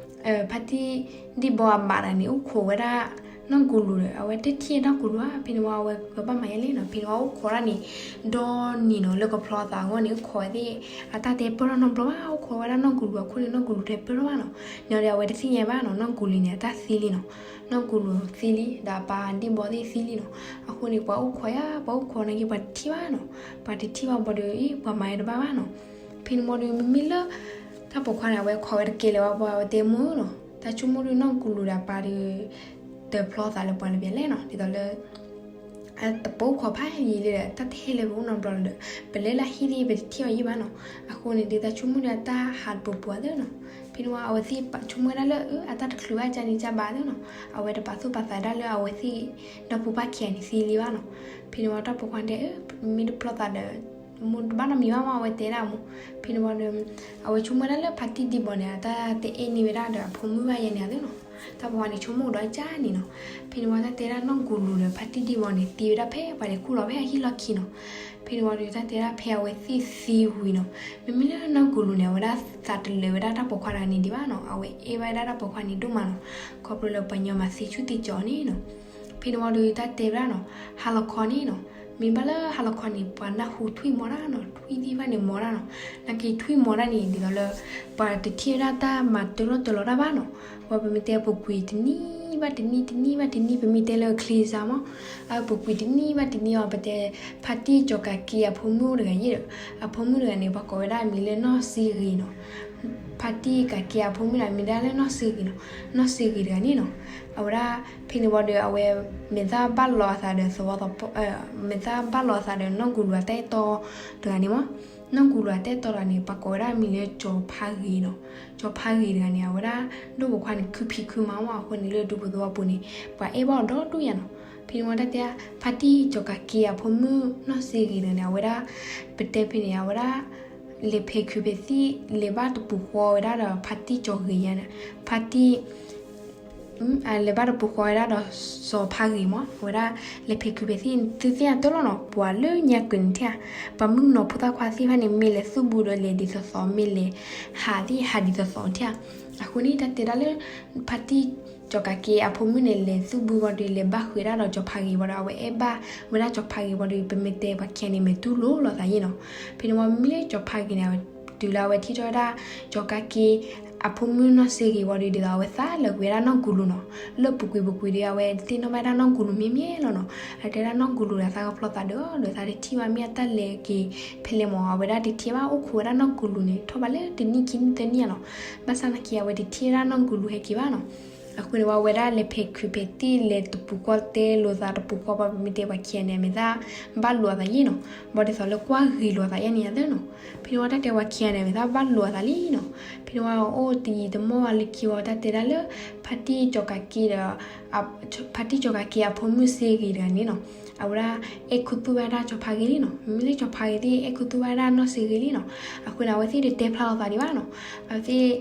ဖါတံၢ်ဒ့ၣ်ဘီအမါတဂၤန့ၣ် အိၣ်ခိးဝဲဒၣ်နီၢ်ကူၤလူၤဒီး အဝဲတထံၣ်နီၢ်ကူၤလူၤဧါ. ဖဲန့ၣ်ဝံၤအဝဲကဘၣ်မၤယဲလဲၣ်နီၤ. ဖဲန့ၣ်ဝံၤအိၣ်ခိးဒၣ်န့ၣ် ဒီနံၤနီၤ လၢကဖျီသးအဂီၢ်န့ၣ် အိၣ်ခိးဝဲသ့ၣ် အတၢ်တဲပၢၢ်ထီၣ်နီတဘျီဘၣ်. အိၣ်ခိးဝဲဒၣ်နီၢ်ကူၤလူၤအခိၣ်န့ၣ် နီၢ်ကူၤလူၤတဲပၢၢ်ထီၣ်ဘၣ်နီၤ. န့ၣ်ဒီးအဝဲတသ့ၣ်ညါဘၣ်နီၤ, နီၢ်ကူၤလူၤန့ၣ် အတၢ်သံလံနီၤ. နီၢ်ကူၤလူၤသံလံ ဒီးအပၢ်ဒ့ၣ်ဘီသ့ၣ်သံလံနီၤ. အဃိန့ၣ် ပှၤအိၣ်ခိးယါ ပှၤအိၣ်ခိးနာ်က့ ပှၤတထံၣ်ဘၣ်နီၤ. ပှၤတထံၣ်ဘၣ်ဘၣ်ဒီး အ့ ပှၤမၤယဲတဘၣ်ဘၣ်နီၤ. ဖဲန့ၣ်ဝံၤဒီး မ့မ့ၢ်လၢ တၢ်ပိာ်ခွါန့ၣ် အဝဲခိးဝဲတကဲလၢၤဘၣ် ပှၤဝဲတဲမိၢ်နီၤ. တၢ်ဆိကမိၣ်ဒီးနီၢ်ကူၤလူၤဒီးအပၢ်ဒီး တဖျီသးလၢပှၤလၢပျၢၤလဲၣ်နီၤ. ဒ်သိးလၢ အတပိာ်ခွါဖးယံာ်လံဒီး တၢ်တဟဲလၢပအိၣ်နီတဘျီလၢၤဒီး ပလဲၤလၢဟံၣ်သ့ၣ် ပတထံၣ်အီၤယံာ်ဘၣ်နီၤ. အဃိန့ၣ်ဒီး တၢ်ဆိကမိၣ်ဒီးအတၢ်ဟးတပူၤပူၤအသးနီၤ. ဖဲန့ၣ်ဝံၤအဝဲသ့ၣ်ပာ်ဆိကမိၣ်ဝဲဒၣ်လၢ အတၢ်တချုးဘၣ်ကန့ၣ်ကဘၣ်သးနီၤ. အဝဲတပာ်သူၣ်ပာ်သးဒၣ်လၢအဝဲသ့ၣ် ဒီဖိပၢ်ခံဂၤန့ၣ်သံလံဘၣ်နီၤ. ဖဲန့ၣ်ဝံၤတၢ်ပိာ်ခွါတဲ မ့ၢ်တဖျီသးဒီး မိၢ်တဘၣ်နီတမံၤဘၣ်မး အဝဲတဲဒၣ်မိၢ်. ဖဲန့ၣ်ဝံၤဒီး အဝဲဆိကမိၣ်ဝဲဒၣ်လၢဖါတံၢ်ဒ့ၣ်ဘီန့ၣ် အတၢ်တအဲၣ်န့ၢ်ဝဲဒၣ်ဒီးအဖိမုၣ်ဘၣ်ယဲန့ၣ်အသးနီၤ. တၢ်ပိာ်ခွါန့ၣ်ဆိကမိၣ်ဒီးကန့ၣ်နီၤ. ဖဲန့ၣ်ဝံၤတၢ်တဲဒၣ်နီၢ်ကူၤလူၤဒီးဖါတံၢ်ဒ့ၣ်ဘီန့ၣ် သံဝဲဒၣ်ဖဲပှၤလဲၤခူၣ်လီၤဖဲအဟံၣ်လီၢ်ခံနီၤ. ဖဲန့ၣ်ဝံၤဒီးတၢ်တဲဒၣ်ဖဲအဝဲသ့ၣ်သံဝံၤနီၤ. မ့မ့ၢ်လၢနီၢ်ကူၤလူၤန့ၣ် အဝဲဒၣ်သးတလၢာ်ဝဲဒၣ်တၢ်ပိာ်ခွါတဂၤန့ၣ်ဒံးဘၣ်နီၤ. အဝဲအဲၣ်ဘၣ်ဝဲဒၣ်တၢ်ပိာ်ခွါန့ၣ်ဒိၣ်မးနီၤ. ခီဖျိလၢပှၤညီမၤသံဆူၣ်သံကၠီၤန့ၣ်နီၤ. ဖဲန့ၣ်ဝံၤဒီးတၢ်တဲဝဲဒၣ်နီၤ, ဟါလီၤခီန့ၣ်နီၤ, မ့ၢ်ဘၣ်လၢဟါလီၤခီန့ၣ် ပှၤနၢ်ဟူထွံၣ်မီၤတၢ်နီၤ, ထွံၣ်သ့ၣ်တဖၣ်န့ၣ်မီၤတၢ်နီၤ. နာ်က့ထွံၣ်မီၤတၢ်န့ၣ် ဒ်သိးလၢ ပှၤတထံၣ်ဝဲဒၣ်တၢ်မၤတၢလီၢ်တၢလီၤတၢ်ဘၣ်နီၤ. ပှၤပမ့ၢ်တဲပူၤကွံာ်တနံၤဘၣ်တနံၤ တနံၤဘၣ်တနံၤ ပမ့ၢ်တဲလၢချ့စါမီၤ, အပူၤကွံာ်တနံၤဘၣ်တနံၤအီၤ ပတဲ ဖါတံၢ်ကၠီၤကးက့အဖိမုၣ်အိၣ်တဂၤယဲဒီး အဖိမုၣ်တဂၤန့ၣ် ပှၤကိးဝဲဒၣ်အမံၤလၢနီၢ်စ့ဂ့ၤနီၤ. ဖါတံၢ်ကၠီၤကးက့အဖိမုၣ်န့ၣ် အမံၤဒၣ်လၢနီၢ်စ့ဂ့ၤနီၤ. နီၢ်စ့ဂ့ၤတဂၤန့ၣ်နီၤ, အဝဲဒၣ် ဖဲန့ၣ်ဝံၤဒီး အဝဲ မဲာ်သၣ်ဘၣ်လီၤအသးဒီးသဝီသးပှၢ်, မဲာ်သၣ်ဘၣ်လီၤအသးဒီးနီၢ်ကူၤလူၤအတၢ်အဲၣ်တီတဂၤန့ၣ်မီၤ. နီၢ်ကူၤလူၤအတၢ်အဲၣ်တီတဂၤန့ၣ် ပှၤကိးဝဲဒၣ်အမံၤလၢကၠီၤဖါဂ့ၤနီၤ. ကၠီၤဖါဂ့ၤတဂၤန့ၣ် အဝဲဒၣ် ဒိၣ်ပိာ်ခွါန့ၣ် ခုဖံးခုမၤမီၤ အဃိန့ၣ်လၢဒူဖိသဝီဖိန့ၣ် ပှၤအဲၣ်ဘၣ်အီၤဒီဒူၣ်ယါနီၤ. ဖဲန့ၣ်ဝံၤတၢ်တဲ ဖါတံၢ်ကၠီၤကးက့အဖိမုၣ်နီၢ်စ့ဂ့ၤတဂၤန့ၣ် အဝဲဒၣ် ပတဲဖဲန့ၣ် အဝဲဒၣ် လဲၤဖဲးခုးဖဲးသံၣ် လဲၤဘၣ်တပူၤဃီဝဲဒၣ်ဒီးဖါတံၢ်ကၠီၤဂ့ၤယါန့ၣ်, ဖါတံၢ် လဲၤဘၣ်တပူၤဃီဝဲဒၣ်ဒီးစီၤဖါဂ့ၤမီၤ, အဝဲဒၣ် လဲၤဖဲးခုးဖဲးသံၣ် သုသ့ၣ်ညါတၢ်လီၤနီၤ, ပှၤလၢညါကွံာ်န့ၣ်ထံၣ်ဧါ, ပှၤမုၣ်ကနီၤဖိသၣ်ခွါသ့ၣ်တဖၣ်န့ၣ် မ့ၢ်လဲၤသူၣ်ဘုဒီးလဲၤဒ်သိးသိး မ့ၢ်လဲၤဟးသ့ၣ်ဟးဒ်သိးသိးထံၣ်ဧါ. အဃိန့ၣ် တၢ်တဲဒၣ်လၢ ဖါတံၢ်ကၠီၤကးက့အဖိမုၣ်န့ၣ် လဲၤသူၣ်ဘုဝံၤဒီး လဲၤဘၣ်ဃုာ်ဒၣ်ဒီးကၠီၤဖါဂ့ၤဝံၤဒီး အဝဲအဲၣ်ဘၣ်ဝဲဒၣ်ကၠီၤဖါဂ့ၤဝံၤဒီး ပမ့ၢ်တဲပှၤခံဂၤန့ၣ် မဲာ်တူၢ်လိာ်လိာ်သးယဲၢ်နီၤ. ဖဲန့ၣ်ဝံၤမ့ၢ်လၢကၠီၤဖါဂ့ၤန့ၣ် တုၤလၢအဝဲထံၣ်ထီၣ်ဝဲဒၣ် ကၠီၤကးက့ အဖိမုၣ်နီၢ်စ့ဂ့ၤဝံၤဒီး ဒ်သိးအဝဲသးလၢာ်ကွံာ်ဝဲဒၣ်နီၢ်ကူၤလူၤနီၤ, လၢပူၤကွံာ်ပူၤကွံာ်ဒီး အဝဲသ့ၣ်နီၣ်ဘၣ်ဒၣ်နီၢ်ကူၤလူၤမ့ၢ်မ့ၢ်လီၤနီၤ. အတဲဒၣ်နီၢ်ကူၤလူၤဒီးသးကဖျီသးဒီး ဒီးသးတထံၣ်ဘၣ်မ့ၢ်အတၢ်လဲၤက့ၤဖဲလဲၣ်မီၤ, အဝဲဒၣ်တထံၣ်ဘၣ်အိၣ်ခိးဝဲဒၣ်နီၢ်ကူၤလူၤန့ၣ် ထီၣ်ဘးလၢတနံၣ်ခံနံၣ်သၢနံၣ်ဧါနီၤ. ဘၣ်ဆၣ်နာ်က့ အဝဲတထံၣ်ဝဲဒၣ်နီၢ်ကူၤလူၤဟဲက့ၤဘၣ်နီၤ. အဃိန့ၣ်ဝံၤ အဝဲဒၣ်လဲၤဖဲးခုးဖဲးသံၣ် လဲၤတပူၤဃီတဲလိာ်သးတပူၤဃီ ပှၤပမ့ၢ်တဲပှၤခံဂၤန့ၣ် အမဲာ်သၣ်ဘၣ်လိာ်အသးယဲၢ်နီၤ. ဘၣ်ဒ်သိးလၢကွၢ်ဂ့ၤလိာ်အသးယဲၢ်န့ၣ်အသးနီၤ. ဖဲန့ၣ်ဝံၤတၢ်တဲပှၤခံဂၤန့ၣ် အမဲာ်သၣ်ဘၣ်လိာ်အသးလံနီၤ. ဖဲန့ၣ်ဝံၤ အိၣ်တယံာ်တမီၢ်ဝံၤလၢခံဝံၤ တၢ်တဲဒၣ်လၢ ဖါတံၢ်ကၠီၤကးက့ဒီး ဖါတံၢ်ကၠီၤကးက့အဖိမုၣ်စ့ဂ့ၤတဂၤန့ၣ်နီၤ, အဝဲဒၣ် အဲၣ်ခူသူၣ်ဘၣ်ဒၣ်ကၠီၤဖါဂ့ၤလံနီၤ. မ့မ့ၢ်လၢကၠီၤဖါဂ့ၤသ့ၣ် အဲၣ်ခူသူၣ်ဘၣ်ဒၣ်နီၢ်စ့ဂ့ၤလံနီၤ. အဃိန့ၣ် အဝဲသ့ၣ်တတဲဖျါလိာ်သးဒံးဘၣ်နီၤ. အဝဲသ့ၣ်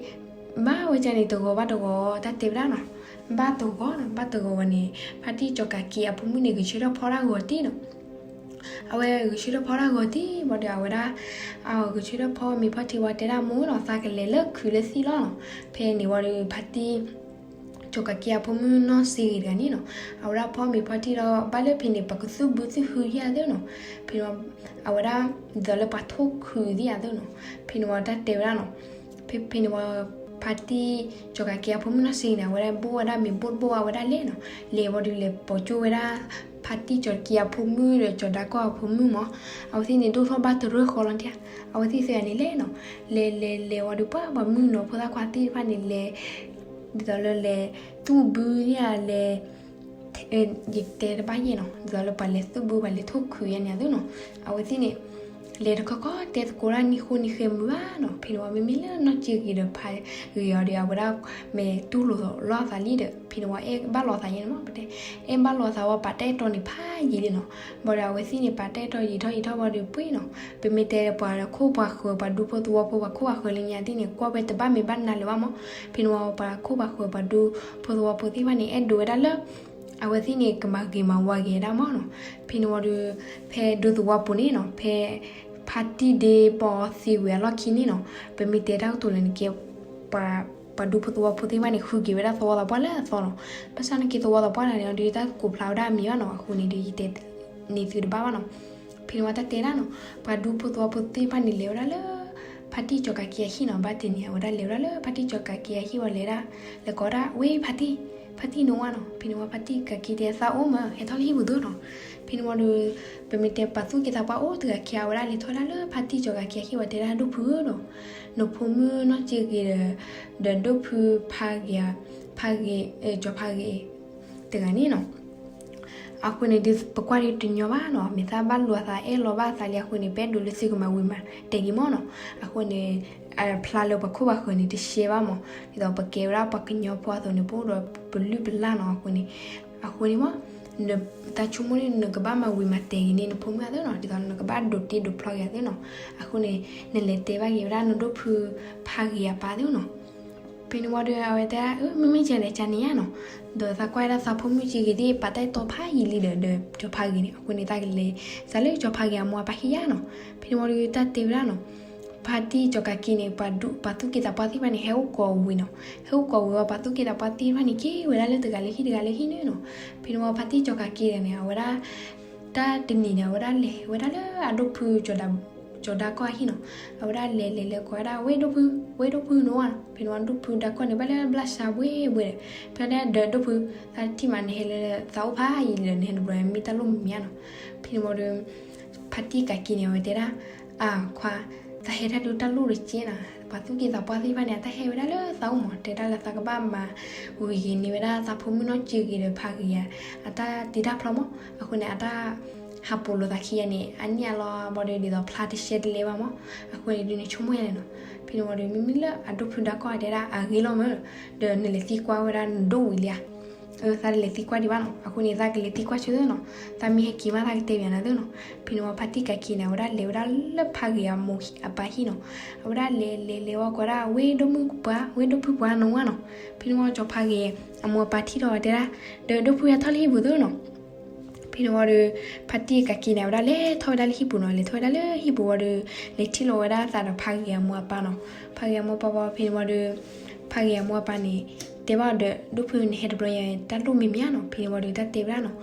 ဘၣ်ဝဲဒၣ်န့ၣ် တဂီၤဘၣ်တဂီၤ တၢ်တဲဝဲဒၣ်နီၤ. ဘၣ်တဂီၤနီၤ ဘၣ်တဂီၤဝံၤန့ၣ် ဖါတံၢ်ကၠီၤကးက့အဖိမုၣ်န့ၣ် ဂဲၤဆၢထၢၣ်ဖီတၢ်ဂီၤတံၢ်နီၤ. အဝဲဂဲၤဆၢထၢၣ်ဖီတၢ်ဂီၤတံၢ်ဝံၤဒီး အဝဲဒၣ် ဂဲၤဆၢထၢၣ်ဖီမ့ၤဖီထံဝံၤ တဲဒၣ်မိၢ်နီၤ သးကလဲၤလၢခုးလၢသံၣ်လီၤနီၤ. ဖဲန့ၣ်ဝံၤဒီး ဖါတံၢ် ကၠီၤကးက့အဖိမုၣ်နီၢ်စ့ဂ့ၤတဂၤန့ၣ်နီၤ, အဝဲဒၣ်ဖီမ့ၤဖီထံဒီး ဘၣ်လၢဖဲန့ၣ် ပှၤကသူၣ်ဘုသူၣ်ဟုယဲၢ်သ့နီၤ. ဖဲန့ၣ် အဝဲဒၣ် ဒ်သိးလၢပှၤထိၣ်ခုးသ့ၣ်အသ့နီၤ. ဖဲန့ၣ်ဝံၤတၢ်တဲဝဲဒၣ်နီၤ. ဖဲဖဲန့ၣ်ဝံၤ ဖါတံၢ်ကၠီၤကးက့အဖိမုၣ်နီၢ်စ့ဂ့ၤန့ၣ် အဝဲဒၣ်ဘိၣ်ဝဲဒၣ်မ့ၤဘိၣ်တဘိၣ် အဝဲဒၣ်လဲၤနီၤ. လဲၤဝံၤဒီးလဲၤပိာ်ကၠိဝဲဒၣ် ဖါတံၢ်ကၠီၤကးက့အဖိမုၣ်ဒီးကၠီၤဒါကီၢ်အဖိမုၣ်မး, အဝဲသ့ၣ်န့ၣ်ဒိၣ်ထီၣ်ဘၣ်တရၢၢ်ဃီလီၤထံၣ်ဧါ. အဝဲသ့ၣ်သ့ၣ်ဂၤန့ၣ်လဲၤနီၤ, လဲၤလဲၤလဲၤဝံၤဒီး ပှၤပှၤမုၣ်ကနီၤဖိသၣ်ခွါသ့ၣ်တဖၣ်န့ၣ်လဲၤ ဒ်သိးလၢလဲၤသူၣ်ဘုသ့ၣ်ဧါ လဲၤ ယတဲတဘၣ်ယဲၢ်နီၤ, ဒ်သိးလၢပှၤလဲၤသူၣ်ဘုပှၤလဲၤထိၣ်ခုးယဲၢ်န့ၣ်အသ့နီၤ. အဝဲသ့ၣ်န့ၣ် လဲၤတခီခီတဲသကိးတၢ်နံၤဃိနံၤဃဲမုာ်ဘၣ်နီၤ. ဖဲန့ၣ်ဝံၤ မ့မ့ၢ်လၢနီၢ်ကၠံဂ့ၤဒီးဖးဂ့ၤအီၤဒီး အဝဲဒၣ်မ့ၢ်တူၢ်လိာ်လီၤအသးလံဒီး ဖဲန့ၣ်ဝံၤ အဲၣ်ဘၣ်လိာ်သးယဲန့ၣ်မး ပတဲ အဲၣ်ဘၣ်လိာ်သးဝံၤ ပာ်တၢ်အဲၣ်တီန့ၣ်ဖးယံာ်လံနီၤ. ဘၣ်ဒီးအဝဲသ့ၣ်န့ၣ် ပာ်တၢ်အဲၣ်တီယံာ်ထီၣ်ယံာ်ထီၣ်ဘၣ်ဒီးပှ့ၤနီၤ. ပမ့ၢ်တဲပှၤခိၣ်ပှၤဃၢၤ ပှၤဒူဖိသဝီဖိ ပှၤခိၣ်ပှၤဃၢၤလၢညါသ့ၣ်န့ၣ် ကွၢ်ဝဲတဘၣ်မ့ၢ်ဘၣ်နၤလၢၤဘၣ်မး. ဖဲန့ၣ်ဝံၤ ပှၤခိၣ်ပှၤဃၢၤ ပှၤဒူဖိသဝီဖိသ့ၣ်တဖၣ်န့ၣ် အဲၣ်ဒိးဝဲဒၣ်လၢ အဝဲသ့ၣ်န့ၣ် ကမၤဂ့ၤမၤဝါက့ၤဝဲဒၣ်မးနီၤ. ဖဲန့ၣ်ဝံၤဒီး ဖဲဒူသဝီပူၤန့ၣ်နီၤ ဖဲ ဖါတံၢ်ဒ့ပီသံဝံၤအလီၢ်ခံန့ၣ်နီၤ ပမ့ၢ်တဲတၢ်ကတိၤလၢနကဲ ပှၤဒူဖိသဝီဖိသ့ၣ်တဖၣ်န့ၣ် ဃုက့ၤဝဲဒၣ်သဝီသးပှၢ်လၢအသီနီၤ. ဘၣ်ဆၣ်နာ်က့သဝီသးပှၢ်တဂၤန့ၣ် ဒီးတၢ်ကိးဖျါဝဲဒၣ်အမံၤဘၣ်နီၤ. အဃိန့ၣ်ဒီး ယတဲန့ၢ်သုတဘၣ်ဘၣ်နီၤ. ဖဲန့ၣ်ဝံၤတၢ်တဲဒၣ်နီၤ ပှၤဒူဖိသဝီဖိသ့ၣ်တဖၣ်န့ၣ် လဲၤဝဲဒၣ်လၢ ဖါတံၢ်ကၠီၤကးက့အဟံၣ်နီၤ. ဘၣ်တနံၤ အဝဲဒၣ်လဲၤဝဲဒၣ်လၢ ဖါတံၢ်ကၠီၤကးက့အဟံၣ်ဝံၤ လဲၤဒၣ် လဲၤကိးဒၣ် ဝဲဖါတံၢ် ဖါတံၢ်နဝါနီၤ. ဖဲန့ၣ်ဝံၤ ဖါတံၢ်ကးက့တဲ သးအိၣ်မး ဟဲထီၣ်လၢဟံၣ်ပူၤသုနီၤ. ဖဲန့ၣ်ဝံၤဒီး ပမ့ၢ်တဲပှၤသူၣ်က့သးပှၢ်အိၣ်တဂၤခံ အဝဲဒၣ်လဲၤထီၣ်ဝဲဒၣ်လၢဖါတံၢ်ကၠီၤကးက့အဟံၣ်ဝံၤ တဲဒၣ် ဒိၣ်ဖုဧၢနီၤ, နဖိမုၣ်နီၢ်ကၠံဂ့ၤဒီး ဒီးဒိၣ်ဖုဖါဂ့ၤဧါ, ဖါဂ့ၤ ကၠီၤဖါဂ့ၤ တဂၤန့ၣ်နီၤ. အဃိန့ၣ်ဒီး ပကွၢ်ဒီးတညီဘၣ်နီၤ, မ့ၢ်သးဘၣ်လိာ်သးအဲၣ်လီၤဘၣ်သးလံအဃိန့ၣ် ပအဲၣ်ဒိးလၢသုကမၤဝံၤမၤတဲာ်က့ၤမးနီၤ. အဃိန့ၣ် အဖျါလၢပှၤခိၣ်ပှၤဃၢၤန့ၣ် တရှဲဘၣ်မး, ဒ်သိးပကဲဝဲဒၣ်ပှၤကညီဖိအသိးန့ၣ် ပအိၣ်ဒီးပလုၢ်ပလၢ်နီၤ. အဃိန့ၣ် အဃိန့ၣ်မး တၢ်ဆိကမိၣ်န့ၣ် နကဘၣ်မၤဝံၤမၤတဲာ်က့ၤန့ၢ်နဖိမုၣ်အသိးနီၤ, ဒ်သိးနကဘၣ်ဒိးတ့ဒိးဖျီက့ၤအသိးနီၤ. အဃိန့ၣ် နလဲၤတဲဘၣ်က့ၤဝဲဒၣ်နဒိၣ်ဖုဖါဂ့ၤအပၢ်အသိးနီၤ. ဖဲန့ၣ်ဝံၤဒီး အဝဲတဲဒၣ် အၢ မ့မ့ၢ်ကဲလဲၣ်ကန့ၣ်ဧါနီၤ, ဒီးသးကွၢ်ဝဲဒၣ်သးဖိမုၣ်ကၠံဂ့ၤသ့ၣ် ပာ်တၢ်အဲၣ်တီဖးယံာ်လံဒီး ဒီးကၠီၤဖါဂ့ၤန့ၣ်, အဃိန့ၣ် သးကလဲၤ သးလၢကၠီၤဖါဂ့ၤအမိၢ်အပၢ်ဟံၣ်ဧါနီၤ. ဖဲန့ၣ်ဝံၤဒီး တၢ်တဲဝဲဒၣ်နီၤ, ဖါတံၢ်ကၠီၤကးက့န့ၣ် ပှၤဒူ ပှၤသူၣ်က့သးပှၢ်သ့ၣ်တဖၣ်န့ၣ် ဟဲအိၣ်ကိးဝံၤနီၤ, ဟဲအိၣ်ကိးဝံၤဝံၤ ပှၤသူၣ်က့သးပှၢ်သ့ၣ်တဖၣ်န့ၣ် က့ၤဝဲဒၣ်လၢတဂၤလၢဟံၣ်တဂၤလၢဟံၣ်န့ၣ်နီၤ. ဖဲန့ၣ်ဝံၤ ဖါတံၢ်ကၠီၤကးက့န့ၣ် အဝဲဒၣ် တၢ်တနံၤန့ၣ် အဝဲဒၣ်လဲၤဝဲဒၣ်လၢအဒိၣ်ဖု ကၠီၤဒါကီၢ်အဟံၣ်နီၤ. အဝဲဒၣ်လဲၤလဲၤလဲၤကိးဝဲဒၣ် ဝဲဒိၣ်ဖု ဝဲဒိၣ်ဖုနဝါနီၤ. ဖဲန့ၣ်ဝံၤ ဒိၣ်ဖုဒါကီၢ်န့ၣ် ဘၣ်လၢဘျၣ်စှၤဘှ့ဘှ့ဒီး ဖဲဒၣ်ဒီးဒိၣ်ဖု သးတထံၣ်မး နဟဲလၢသးအိၣ်ဖးယံာ်လံဒီး နဟဲတဘျီ မ့ၢ်တၢ်လိၣ်မံၤမံၤဧါနီၤ. ဖဲန့ၣ်ဝံၤဒီး ဖါတံၢ်ကးက့န့ၣ် အဝဲတဲဒၣ် အၢ ခွါ, သးဟဲတၢ်ဒုးတၢ်လိၣ်တကဲနီၤ, ပှၤသူၣ်က့သးပှၢ်သ့ၣ်တဖၣ်န့ၣ် အတၢ်ဟဲဝဲဒၣ်လၢသးအိၣ်မး, တဲဒၣ်လၢသးကဘၣ်မၤဝံၤဂ့ၤန့ၢ်ဝဲဒၣ်သးဖိမုၣ်နီၢ်ကၠံဂ့ၤဒီးဖါဂ့ၤဧါ အတၢ်တ့တၢ်ဖျီမး. အဃိန့ၣ် အတၢ်ဟးပိာ်လိာ်သးခံဂၤန့ၣ် အနံၣ်အလီၤဘၣ်ဒီး ဒ်သိးဖျါတရှဲတလဲဘၣ်မး. အဃိန့ၣ်ဒီး နဆိကမိၣ်ယၤလဲၣ်နီၤ. ဖဲန့ၣ်ဝံၤဒီး မ့မ့ၢ်လၢအဒိၣ်ဖုဒါကီၢ်တဲဒၣ် အဂ့ၤလီၤမး, ဒီးနလဲၤသံကွၢ်ဝဲဒၣ်နဒိၣ်ဝံၤလံဧါ. အၢ သးတလဲၤသံကွၢ်ဒံးဘၣ်နီၤ. အဃိန့ၣ် သးကလဲၤသံကွၢ်ဆိသ့နီၤ, သးမ့ၢ်ဟဲက့ၤမး သးကတဲဘၣ်နၤသ့နီၤ. ဖဲန့ၣ်ဝံၤ ဖါတံၢ်ကးက့န့ၣ် အဝဲဒၣ်လဲၤဝဲဒၣ်လၢဖါဂ့ၤအမိၢ်အပၢ်ဟံၣ်နီၤ. အဝဲဒၣ်လဲၤလဲၤလဲၤဝံၤကိးဒၣ် ဝဲဒိၣ်မုၣ်ပှၢ် ဝဲဒိၣ်ဖုပှၢ်နဝါနီၤ. ဖဲန့ၣ်ဝံၤ ကၠီၤဖါဂ့ၤအမိၢ်အပၢ်ထံၣ်ထီၣ်ဝဲတဲဒၣ် ဒီးဒိၣ်ဖုဟဲထီၣ်လၢဟံၣ်ပူၤသ့နီၤ. ဖဲန့ၣ်ဝံၤဒီး ဖါတံၢ်ကးက့န့ၣ် အဝဲဒၣ်လဲၤထီၣ်ဝဲဒၣ်လၢဟံၣ်ပူၤနီၤ, လဲၤထီၣ်ဝဲဒၣ်လၢဟံၣ်ပူၤဝံၤဒီး လဲၤထံၣ်လိာ်ဝဲဒၣ်သးဒီးဖါဂ့ၤအမိၢ်အပၢ်နီၤ. ဖါဂ့ၤအမိၢ်အပၢ်ဝံၤ ဖဲန့ၣ်ဝံၤဒီး ဖါဂ့ၤအမိၢ်အပၢ်န့ၣ် တဲဘၣ်ဒီး ဒိၣ်ဖုန့ၣ်ဟဲတဘျီညါ တၢ်လိၣ်မံၤမံၤဧါနီၤ. ဖဲန့ၣ်ဝံၤဒီး တၢ်တဲဝဲဒၣ်နီၤ,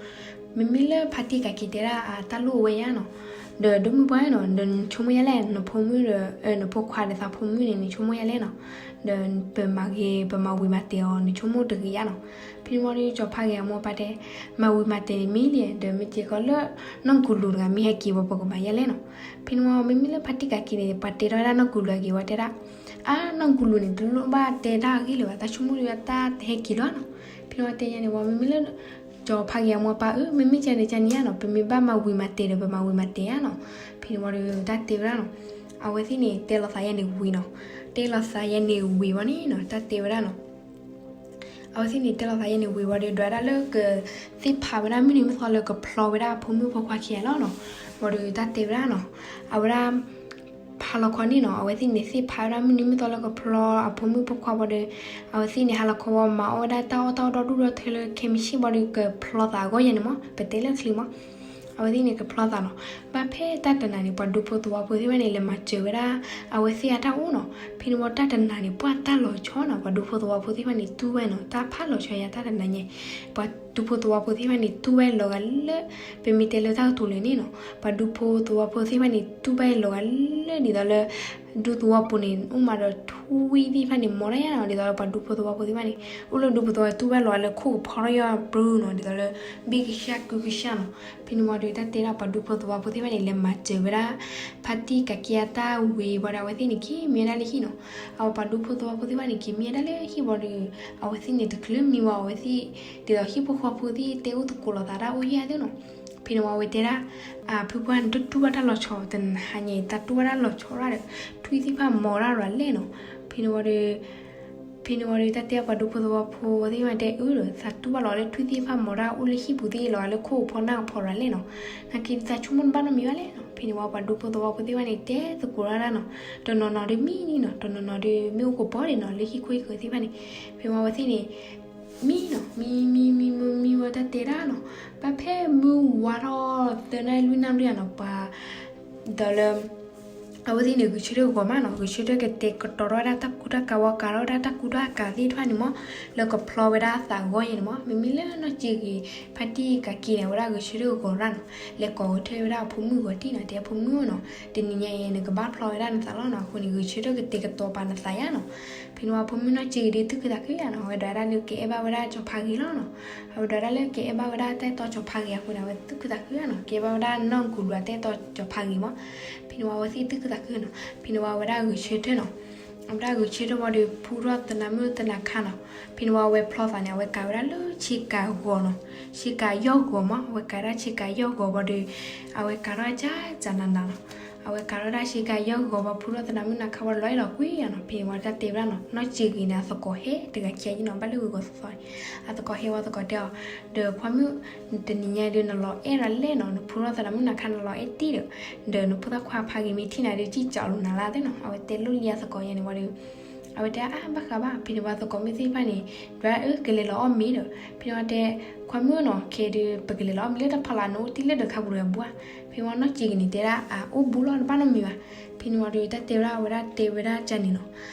မ့မ့ၢ်လၢဖါတံၢ်ကးက့တဲဒၣ်အတၢ်လိၣ်ဝဲယါနီၤ, ဒီးဒိၣ်မုၣ်ပှၢ်နီၤ, ဒီးနဆိကမိၣ်ယါလဲၣ် နဖိမုၣ်ဒီး နဖိခွါဒီးသးဖိမုၣ်န့ၣ် နဆိကမိၣ်ယါလဲၣ်နီၤ. ဒီးပမၤဂ့ၤ ပမၤဝံၤမၤတဲာ်အီၤ နဆိကမိၣ်တဂ့ၤယါနီၤ. ဖဲန့ၣ်ဝံၤဒီး ကၠီၤဖါဂ့ၤအမိၢ်အပၢ်တဲ မၤဝံၤမၤတဲာ်န့ၣ်မ့ၢ်လံ, ဒီးမ့ၢ်စ့ၢ်ကီးလၢ နီၢ်ကူလူၤတဂၤမ့ၢ်ဟဲက့ၤဝံၤ ပကမၤယါလဲၣ်နီၤ. ဖဲန့ၣ်ဝံၤ မ့မ့ၢ်လၢဖါတံၢ်ကးက့န့ၣ် ပှၤတဲထီၣ်ဝဲဒၣ်နီၢ်ကူလူၤအဂ့ၢ်ဝံၤတဲဒၣ် အါ နီၢ်ကူလူၤန့ၣ် တလိၣ်ဘၣ်တဲတၢ်အဂ့ၢ်လၢၤဘၣ်, တၢ်ဆိကမိၣ်ဒီးတၢ်တဟဲက့ၤလၢၤနီၤ. ဖဲန့ၣ်ဝံၤတဲယါန့ၣ်ဝံၤ မ့မ့ၢ်လၢ ကၠီၤဖါဂ့ၤအမိၢ်အပၢ်ဧၢ, မ့မ့ၢ်ကန့ၣ်ကန့ၣ်ဧါနီၤ, ပမ့ၢ်ဘၣ်မၤဝံၤမၤတဲာ်ဒီး ပမၤဝံၤမၤတဲာ်ဧါနီၤ. ဖဲန့ၣ်ဝံၤဒီး တၢ်တဲဝဲဒၣ်နီၤ, အဝဲသ့ၣ်န့ၣ် တဲလိာ်သးယါန့ၣ်ဝံၤနီၤ, တဲလိာ်သးယါန့ၣ်ဝံၤဝံၤန့ၣ်နီၤ, တၢ်တဲဝဲဒၣ်နီၤ. အဝဲသ့ၣ်န့ၣ် တဲလိာ်သးယါန့ၣ်ဝံၤဝံၤဒီး ဒွးဒၣ်လၢကသ့ၣ်ဖးဝဲဒၣ်မုၢ်နံၤမုၢ်သီလၢကဖျီဝဲဒၣ်အဖိမုၣ်ဖိခွါခံဂၤလီၤနီၤ. ဝံၤဒီးတၢ်တဲဝဲဒၣ်နီၤ, အဝဲဒၣ် ဟါလီၤခီန့ၣ်နီၤ, အဝဲသ့ၣ်န့ၣ်သ့ၣ်ဖးဝဲဒၣ်မုၢ်နံၤမုၢ်သီလၢကဖျီအဖိမုၣ်ဖိခွါဘၣ်ဒီး အဝဲသ့ၣ်န့ၣ် ဟါလီၤခီဝံၤမၤအီၣ်ဝဲဒၣ်တၢ်အီၣ်တၢ်အီဒီဒူၣ်ဒီထၢလၢခဲမုၢ်ဆ့ၣ်ဘၣ်ဒီး ကဖျီသးအဂီၢ်ယဲန့ၣ်မး, ပတဲလၢချံမး. အဝဲသ့ၣ်န့ၣ်ကဖျီသးနီၤ. ဘၣ်ဖဲတၢ်တနၤန့ၣ် ပှၤဒူဖိသဝီဖိသ့ၣ်တဖၣ်န့ၣ် လဲၤမၤစၢၤဝဲဒၣ် အဝဲသ့ၣ်အတၢ်အိၣ်နီၤ. ဖဲန့ၣ်ဝံၤတၢ်တနၤန့ၣ် ပှၤတၢ်လီၤဆီနီၤ, ပှၤဒူဖိသဝီဖိသ့ၣ်တဖၣ်န့ၣ် တူၢ်ဝဲနီၤ, တၢ်ဖးလီၤဆီယါတၢ်တနၤညါ ပှၤဒူဖိသဝီဖိသ့ၣ်တဖၣ်န့ၣ် တူၢ်ဝဲလီၤဂာ်လၢ ပမ့ၢ်တဲလၢတၢ်ကတိၤလၢန့ၣ်နီၤ, ပှၤဒူဖိသဝီဖိသ့ၣ်တဖၣ်န့ၣ် တူၢ်ဝဲလီၤဂာ်လၢ ဒ်သိးလၢ ဒူသဝီဖိန့ၣ် အိၣ်မးဒီးထူဝံသ့ၣ်တဖၣ်န့ၣ် မီၤတၢ်ယါနီၤ, ဒ်သိးလၢပှၤဒူဖိသဝီဖိသ့ၣ်တဖၣ်န့ၣ် အိၣ်လၢဒူဖိသဝီ တူၢ်ဝဲလီၤဂာ်လၢခိၣ်ကဖီထီၣ်ယါပြူနီၤ, ဒ်သိးလၢ ဘံၣ်ကစၢ်ကုကစၢ်နီၤ. ဖဲန့ၣ်ဝံၤဒီး တၢ်တဲဒၣ်ပှၤဒူဖိသဝီဖိသ့ၣ်တဖၣ်န့ၣ် လဲၤမၤစၢၤဝဲဒၣ် ဖါတံၢ်ကးက့အတၢ်ဝံၤဝံၤဒီး အဝဲသ့ၣ်န့ၣ် က့ၤမံဝဲဒၣ်လၢဟံၣ်နီၤ. အဝဲပှၤဒူဖိသဝီဖိသ့ၣ်တဖၣ်န့ၣ် က့ၤမံဝဲဒၣ်လၢဟံၣ်ဝံၤဒီး အဝဲသ့ၣ်န့ၣ် တချုးမံဝံၤ အဝဲသ့ၣ် ဒ်သိးဟံၣ်ဖိဃီဖိသ့ၣ် တဲအိၣ်သကိးလိာ်သးတၢ်အိၣ်ယဲၢ်သ့ၣ်နီၤ. ဖဲန့ၣ်ဝံၤအဝဲတဲဒၣ်, ဖုပှၢ်န့ၣ် တတူၢ်ဘၣ်တၢ်လီၤဆီ တဟါညါအံၤ တၢ်တူၢ်ဘၣ်တၢ်လီၤဆီဒၣ်ဒီး ထွံၣ်သ့ၣ်တဖၣ်မီၤဒၣ်ရၤလဲၣ်နီၤ. ဖဲန့ၣ်ဝံၤဒီး ဖဲန့ၣ်ဝံၤဒီး တၢ်တဲပှၤဒူဖိသဝီဖိသ့ၣ်တဖၣ်တဲအၢဒီး သးတူၢ်ဘၣ်လီၤလၢထွံၣ်သ့ၣ်တဖၣ်မီၤဒၣ်အိၣ်လၢဟံၣ်ပူၤသ့ၣ်လီၤလၢခိၣ်ဖီနၢ်ကဖီရၤလဲၣ်နီၤ. နာ်က့သးဆိကမိၣ်တဘၣ်နီတမံၤဘၣ်လဲၣ်နီၤ. ဖဲန့ၣ်ဝံၤပှၤဒူဖိသဝီဖိသ့ၣ်တဖၣ်န့ၣ် တဲသကိးဒၣ်နီၤ. တနီၤနီၤဒီးမံနီၤ, တနီၤနီၤဒီးမ့ၣ်အူကပီၤဒံးနီၤ လၢဟံၣ်ခိၣ်ဟံၣ်ဃၢၤသ့ၣ်တဖၣ်န့ၣ်. ဖဲဝံၤအဝဲသ့ၣ်န့ၣ် မံနီၤ, မံ မံ မံ မံ မံဝံၤတၢ်တဲဒၣ်နီၤ. ဘၣ်ဖဲမုၢ်ဝါထီၣ်သၢနၣ်ရံၣ်လွံၢ်နၣ်ရံၣ်ဧါနီၤ ပှၤ ဒီးလၢ အဝဲသ့ၣ်န့ၣ် ဂဲၤဆၢထၢၣ်ဂီၤမးနီၤ, ဂဲၤဆၢထၢၣ်ကတဲာ်ကတီၤထီၣ်ဝဲဒၣ်တၢ်ကူတၢ်ကၤဝဲ ကၤထီၣ်ဝဲဒၣ်တၢ်ကူတၢ်ကၤသ့ၣ်တဖၣ်န့ၣ်မး လၢကဖျီဝဲဒၣ်အသးအဂီၢ်ညါန့ၣ်မး. မ့မ့ၢ်လၢနီၢ်စ့ဂ့ၤ ဖါတံၢ်ကၤက့ၤန့ၣ် အဝဲဒၣ်ဂဲၤဆၢထၢၣ်ဂီၤရၣ်နီၤ, လဲၤကိးဂဲၤဆၢထၢၣ်ဝဲဒၣ်အဖိမုၣ်ဂီၤတံၢ်နီၤ, တဲအဖိမုၣ်နီၤ, တနံၤညါအံၤ နကဘၣ်ဖျီဝဲဒၣ်နသးလီၤနီၤ. အဃိန့ၣ် ဂဲၤဆၢထၢၣ်ကတဲာ်ကတီၤပာ်နသးယါနီၤ. ဖဲန့ၣ်ဝံၤဖိမုၣ်နီၢ်စ့ဂ့ၤဒီးသူၣ်ခုသးခုယါနီၤ, အဝဲဒွးဒၣ်လၢကအဲၣ်ဘၣ်ဝဲဒၣ်ကၠီၤဖါဂ့ၤလီၤနီၤ. အဝဲဒွးဒၣ်လၢကအဲၣ်ဘၣ်ဝဲဒၣ်တၢ်အဲၣ်တီကၠီၤဖါဂ့ၤအဃိန့ၣ် အဝဲသူၣ်ခုသးခုယါနီၤ, ကအဲၣ်ဘၣ်ဝဲဒၣ်နီၢ်ကူၤလူၤအတၢ်အဲၣ်တီကၠီၤဖါဂ့ၤမး. ဖဲန့ၣ်ဝံၤအဝဲသ့ၣ်သူၣ်ခုသးခုနီၤ. ဖဲန့ၣ်ဝံၤအဝဲဒၣ်ဂဲၤဆၢထၢၣ်နီၤ. အဝဲဒၣ်ဂဲၤဆၢထၢၣ်ဝံၤဒီး ဖူထီၣ်သနၤမုၣ်သနၤခါနီၤ. ဖဲန့ၣ်ဝံၤအဝဲဖျီသးန့ၣ် အဝဲကၤဝဲဒၣ်လၢဆ့ကၤဂီၤနီၤ, ဆ့ကၤယီၢ်ဂီၤမး, အဝဲကၤဒၣ်ဆ့ကၤယီၢ်ဂီၤဝံၤဒီး အဝဲကၤထီၣ်ကၢ်ကၢ်နးနးနီၤ. အဝဲကၤထီၣ်ဒၣ်ဆ့ကၤယီၢ်ဂီၤဝံၤ ဖူထီၣ်သနၤမုၣ်သနၤခါဝံၤ လီၤအဲၣ်လီၤကွံယါနီၤ. ဖဲန့ၣ်ဝံၤတၢ်တဲဝဲဒၣ်နီၤ, နီၢ်စ့ဂ့ၤန့ၣ် အသကိးဟဲတဂၤခံဂၤနီၤ, ဘၣ်လၢဂုၤဂီၤသီသီန့ၣ် အသကိးဟဲဝံၤသကိးတဲအီၤ, ဒီးခွါမုၣ် တနံၤညါဒီး နလီၤအဲၣ်ရၤလဲၣ်နီၤ, နဖူထီၣ်သနၤမုၣ်နၤခါ နလီၤအဲၣ်တံၢ်ဒီး, ဒီးနဖိသၣ်ခွါဖါဂ့ၤမ့ၢ်ထံၣ်နၤဒီး ကံၣ်ကၠီလိာ်နၤလၢသ့ၣ်နီၤ. အဝဲတဲလိၣ်လံအသကိးယါန့ၣ်ဝံၤဒီး အဝဲတဲအါဘၣ်ဃးဘၣ်. ဖဲန့ၣ်ဝံၤသကိးမုၣ်သ့ၣ်တဖၣ်န့ၣ် ဒွးအၢကလဲၤလီၤအီၣ်မ့ၤဒီး, ဖဲန့ၣ်ဝံၤတဲ ခွါမုၣ်နီၤ, ခဲဒီး ပကလဲၤလီၤအီၣ်မ့ၤလၢတၢ်ဖီလာ် နအိၣ်တ့ၢ်လၢဒၢးခါပူၤတဂၤဘၣ်. ဖဲန့ၣ်ဝံၤနီၢ်စ့ဂ့ၤန့ၣ် တဲဒၣ်အအိၣ်ဘူးလီၤ တဘၣ်နီတမံၤဘၣ်. ဖဲန့ၣ်ဝံၤဒီး တၢ်တဲဝဲဒၣ် အဝဲဒၣ်တဲဝဲဒၣ်ကန့ၣ်နီၤ.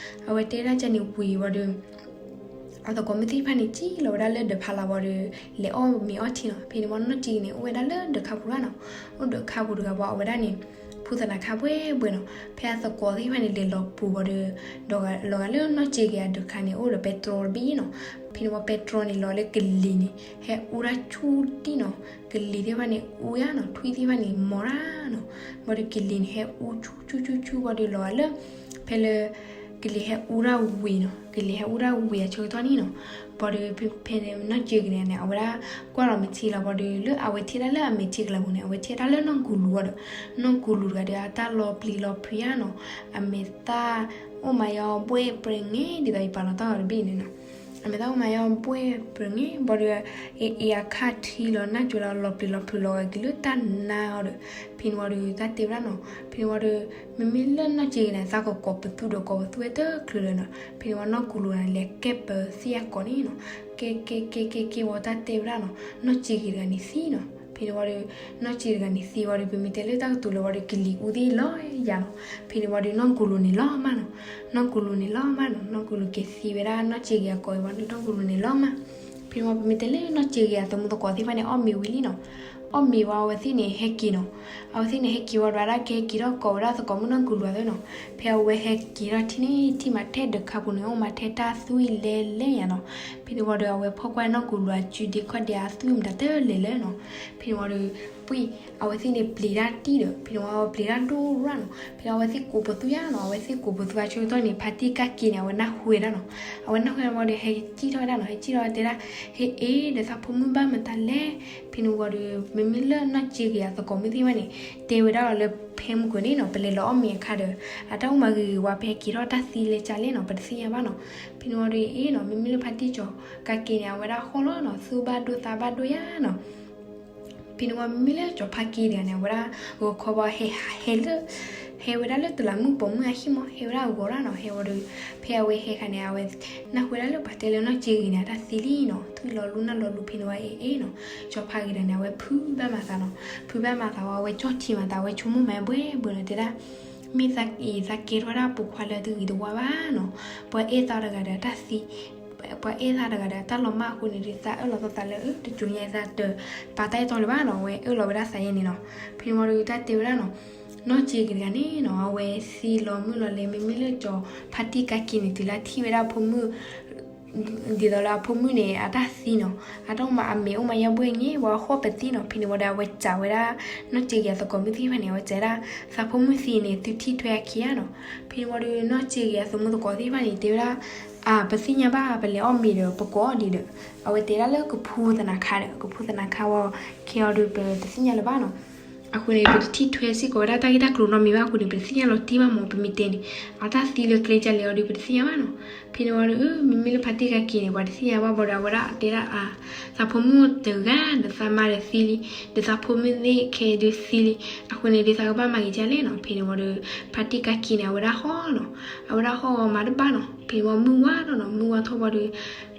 အဝဲတဲဒၣ်ကန့ၣ်ဝံၤဝံၤဒီး အသကိးမုၣ်သ့ၣ်တဖၣ်န့ၣ် ကံၣ်လီၤဝဲဒၣ်လၢဒၢးဖီလာ်ဝံၤဒီး လဲၤအီၣ်မ့ၤအီထံနီၤ. ဖဲန့ၣ်ဝံၤနီၢ်စ့ဂ့ၤန့ၣ် အိၣ်ဝဲဒၣ်လၢဒၢးခါပူၤတဂၤနီၤ. အိၣ်ဒၢးခါပူၤတဂၤဝံၤ အဝဲဒၣ်န့ၣ် ဖူသနၤခါဘှဲဘှဲနီၤ. ဖဲအသကိးသ့ၣ်တဖၣ်န့ၣ် လဲၤလီၤပူၤဝံၤဒီး ဒီးလီၤဂာ်လၢနီၢ်စ့ဂ့ၤအဒၢးခါန့ၣ် အိၣ်ဒီးပဲတြီတဘ့ၣ်အံၤနီၤ. ဖဲန့ၣ်ဝံၤပဲတြီန့ၣ် လီၤလၢကလံၤန့ၣ် ဟဲအူတၢ်ဆူၣ်တံၢ်နီၤ. ကလံၤသ့ၣ်တဖၣ်န့ၣ် အူယါနီၤ, ထွံၣ်သ့ၣ်တဖၣ်န့ၣ် မီၤတၢ်နီၤ. ဝံၤဒီးကလံၤန့ၣ် ဟဲအူဆူၣ်ဆူၣ်ဆူၣ်ဆူၣ်ဝံၤဒီး လီၤဂာ်လၢ ဖဲလၢ ကလံၤဟဲအူတၢ်ဝံၤနီၤ, ကလံၤဟဲအူတၢ်ဝံၤအဆၢကတီၢ်န့ၣ်နီၤ. ဘၣ်ဒီးဖဲန့ၣ် နီၢ်စ့ဂ့ၤန့ၣ် အဝဲဒၣ်ကွၢ်လီၤမဲာ်ထံလီၤဘၣ်ဒီး လၢအဝဲထံၣ်ဒၣ်လၢအမဲာ်ထံကလၤပူၤန့ၣ် အဝဲထံၣ်ဒၣ်လၢနီၢ်ကူၤလူၤဝံၤဒီး နီၢ်ကူၤလူၤတဂၤဒီး အတၢ်လီၤပျံၤလီၤဖုးယါနီၤ. အမဲာ်သၣ်အိၣ်မးယီၤဘှဲၣ်ပြဲၤငဲၤ ဒ်သိးယပာ်လီၤတၢ်ဂီၤတဘ့ၣ်န့ၣ်နီၤ. အမဲာ်သၣ်အိၣ်မးယီၤဘှဲၣ်ပြဲၤငဲၤ ဘၣ်ဒီး အအ့ၣ်အခါထံလီၤ နၢ်ကၠိလီၤ လီၤပျံၤလီၤဖုးလီၤဂာ်က့ၤလၢတၢ်နါအီၤဒီး ဖဲန့ၣ်ဝံၤဒီး တၢ်တဲဝဲဒၣ်နီၤ. ဖဲန့ၣ်ဝံၤဒီး မ့မ့ၢ်လၢနီၢ်စ့ဂ့ၤန့ၣ် သးကကိးပသူဒီးကိးပသူဝဲတချုးလၢၤနီၤ. ဖဲန့ၣ်ဝံၤနီၢ်ကူၤလူၤန့ၣ် လဲၤကဲပသံအကိာ်န့ၣ်နီၤ. ကဲကဲကဲကဲကဲဝံၤ တၢ်တဲဝဲဒၣ်နီၤ, နီၢ်စ့ဂ့ၤတဂၤန့ၣ်သံနီၤ. ဖဲန့ၣ်ဝံၤဒီး နီၢ်စ့ဂ့ၤတဂၤန့ၣ်သံဝံၤဒီး ပမ့ၢ်တဲလၢတၢ်ကတိၤလၢၤဝံၤဒီး ကလံၤအူသ့ၣ်လီၤယါနီၤ. ဖဲန့ၣ်ဝံၤဒီး နီၢ်ကူၤလူၤန့ၣ်လီၤမးနီၤ. နီၢ်ကူၤလူၤန့ၣ်လီၤမးနီၤ. နီၢ်ကူၤလူၤက့ၤသံဝဲဒၣ် နီၢ်စ့ဂ့ၤအကိာ်အံၤဝံၤ နီၢ်ကူၤလူၤန့ၣ်လီၤမး. ဖဲန့ၣ်ဝံၤ ပမ့ၢ်တဲလၢနီၢ်စ့ဂ့ၤအသမူသကိးသ့ၣ်တဖၣ်န့ၣ် အီၣ်မ့ၤဝံၤလံနီၤ. အီၣ်မ့ၤဝံၤ အဝဲသ့ၣ်န့ၣ် ဟဲက့ၤနီၤ. အဝဲသ့ၣ်န့ၣ် ဟဲက့ၤဝံၤဒီး ဒၣ်ကဟဲက့ၤထီၣ်ကိးဝဲဒၣ်သကိးမုၣ်နီၢ်ကူၤလူၤအသိးနီၤ. ဖဲအဝဲဟဲက့ၤထီၣ်ထံၣ်န့ၣ် ထံၣ်မးထဲဒၢးခါပူၤန့ၣ် အိၣ်မးထဲတၢ်သွံၣ်လဲၤလဲၤယါနီၤ. ဖဲန့ၣ်ဝံၤဒီး အဝဲဖီၣ်ကွၢ်နီၢ်ကူၤလူၤအစုဒ့ခီၣ်ဒ့အသွံၣ်မတၤတလဲၤလဲၤနီၤ. ဖဲန့ၣ်ဝံၤဒီး ပှံၢ် အဝဲသ့ၣ်န့ၣ်ပျံၤတၢ်တံၢ်ဒီး ဖဲန့ၣ်ဝံၤအဝဲပျံၤတၢ်ဒိၣ်ရၣ်နီၤ. ဖဲန့ၣ်ဝံၤအဝဲသ့ၣ်ကိးပသူယါနီၤ. အဝဲသ့ၣ်ကိးပသူအဆၢကတီၢ်န့ၣ် ဖါတံၢ်ကးက့ၤန့ၣ် အဝဲနၢ်ဟူဝဲဒၣ်နီၤ. အဝဲနၢ်ဟူဝဲဒီးဟဲကံၣ်ထီၣ်ဝဲဒၣ်နီၤ. ဟဲကံၣ်ထီၣ်ဝဲတဲဒၣ် ဟဲအ့ၣ်ဒီးသးဖိမုၣ်ဘၣ်မတၤလဲၣ်. ဖဲန့ၣ်ဝံၤဒီး မ့မ့ၢ်လၢနီၢ်စ့ဂ့ၤအသကိးမုၣ်သ့ၣ်တဖၣ်န့ၣ် တဲဝဲဒၣ်အီၤလၢဖဲမုၢ်ကီၢ်န့ၣ်နီၤ ပလဲၤလီၤအီၣ်မ့ၤအခါဒီး အတၢ်အိၣ်မးဂ့ၤဂ့ၤဝဲ ပဟဲက့ၤထီၣ်တၢ်သံလဲၤကလဲၣ်နီၤ ပတသ့ၣ်ညါဘၣ်နီၤ. ဖဲန့ၣ်ဝံၤဒီးအ့ၣ်နီၤ မ့မ့ၢ်လၢဖါတံၢ်ကၠီၤကးက့ၤန့ၣ် အဝဲဒၣ်ဟီၣ်လီၤနီၤ သူၣ်ဘၣ်ဒိသးဘၣ်ဒိယါနီၤ. ဖဲန့ၣ်ဝံၤမ့မ့ၢ်လၢကၠီၤဖါက့ၤတဂၤန့ၣ် အဝဲဒၣ်ဂီၤခီဘၣ်ဟဲ ဟဲလၢ ဟဲဝဲဒၣ်လၢတလးမုၢ်ပိာ်မုၣ်အဟံၣ်မး ဟဲဝဲဒၣ်ဂီၤရၣ်နီၤ ဟဲဝံၤဒီး ဖဲအဝဲဟဲခါန့ၣ် အဝဲနၢ်ဟူဝဲဒၣ်လၢပှၤတဲလၢနီၢ်စ့ဂ့ၤန့ၣ် အတၢ်သံလံနီၤ သွံၣ်လီၤလူနၢ်လီၤလူ ဖဲန့ၣ်ဝံၤအ့ၣ်အ့ၣ်နီၤ ကၠီၤဖါက့ၤတဂၤန့ၣ် အဝဲဖုဘၣ်မၤသးနီၤ ဖုဘၣ်မၤသးဝံၤ အဝဲကၠီၣ်ထံမၤသး အဝဲဆိကမိၣ်မၤဘှဲဘှဲနီၤ တဲဒၣ် မ့ၢ်သးအံၤသးကဲထီၣ်ဝဲဒၣ်ပိာ်ခွါလၢတဂ့ၤတဝါဘၣ်နီၤ ပှၤအဲၣ်သးတဂၤဒီးတၢ်သံ ပှၤအဲၣ်သးတဂၤဒီးတၢ်လီၤမၢ်အဃိန့ၣ်ဒီး သးအၢၣ်လီၤသးလၢ အၢ တကၠိညါအံၤသးတပာ်တၢ်အဲၣ်တီလၢၤဘၣ်နီၤ အဝဲအၢၣ်လီၤဝဲဒၣ်သးယဲန့ၣ်နီၤ ဖဲန့ၣ်ဝံၤဒီးတၢ်တဲဝဲဒၣ်နီၤ နီၢ်စ့ဂ့ၤတဂၤန့ၣ်နီၤ အဝဲသံလီၤမုၢ်လီၤလဲၤ မ့မ့ၢ်လၢကၠီၤဖါတံၢ်ကးက့ၤန့ၣ် တုၤလၢထံၣ်ဝဲဒၣ်အဖိမုၣ် ဒ်သိးလၢအဖိမုၣ်န့ၣ် အတၢ်သံနီၤ အတၢ်အိၣ်မးအမဲာ်အိၣ်မးယါဘှဲၣ်ငဲၤ ဝံၤအဃီၣ်ပသံနီၤ ဖဲန့ၣ်ဝံၤဒီးအဝဲစံးဝဲဒၣ် နီၢ်စ့ဂ့ၤအသကိးမုၣ်သ့ၣ်တဖၣ်န့ၣ် အဝဲစံးဝဲဒၣ် သးဖိမုၣ်သံန့ၣ် သုထံၣ်ထွဲအခံဧါနီၤ ဖဲန့ၣ်ဝံၤဒီးနီၢ်စ့ဂ့ၤအသမူသကိးသ့ၣ်တဖၣ်န့ၣ် တဲဝဲဒၣ် အပသ့ၣ်ညါဘၣ် ပလဲၤအီၣ်မ့ၤဒီး ပကိးအီၤဒံးဒီး အဝဲတဲဒၣ်လၢကဖူသနၤခါဒီး ကဖူသနၤခါဝဲ ခဲအံၤဒီး ပတသ့ၣ်ညါလၢၤဘၣ်နီၤ. အဃိန့ၣ် ပတထံၣ်ထွဲစ့ၢ်ကီးဝဲဒၣ်တၢ်ဂ့ၢ်တၢ်ကျိၤနီတမံၤဘၣ်အဃိန့ၣ် ပတသ့ၣ်ညါလီၤတံၢ်ဘၣ်မး ပမ့ၢ်တဲန့ၣ် အတၢ်သံလၢကျဲကလဲၤအီၤဒီး ပတသ့ၣ်ညါဘၣ်နီၤ. ဖဲန့ၣ်ဝံၤဒီး မ့မ့ၢ်လၢဖါတံၢ်ကၤက့ၤန့ၣ် ပှၤတသ့ၣ်ညါဘၣ်ဘၣ်ဒီး အဝဲဒၣ်တဲဒၣ်အ သးဖိမုၣ်တဂၤဒီးသးမါဒီးသံလံ, ဒီးသးဖိမုၣ်သ့ၣ်ခဲဒုးသံလံ, အဃိန့ၣ်ဒုးသးကဘၣ်မၤက့ၤဒ်လဲၣ်နီၤ. ဖဲန့ၣ်ဝံၤဒီး ဖါတံၢ်ကၤက့ၤန့ၣ် အဝဲဒၣ်ဟီၣ်နီၤ, အဝဲဒၣ်ဟီၣ်ဂီၤမးတဘၣ်နီၤ. ဖဲန့ၣ်ဝံၤမုၢ်ဝါထီၣ်နီၤ, မုၢ်ဝါထီၣ်ဝံၤဒီး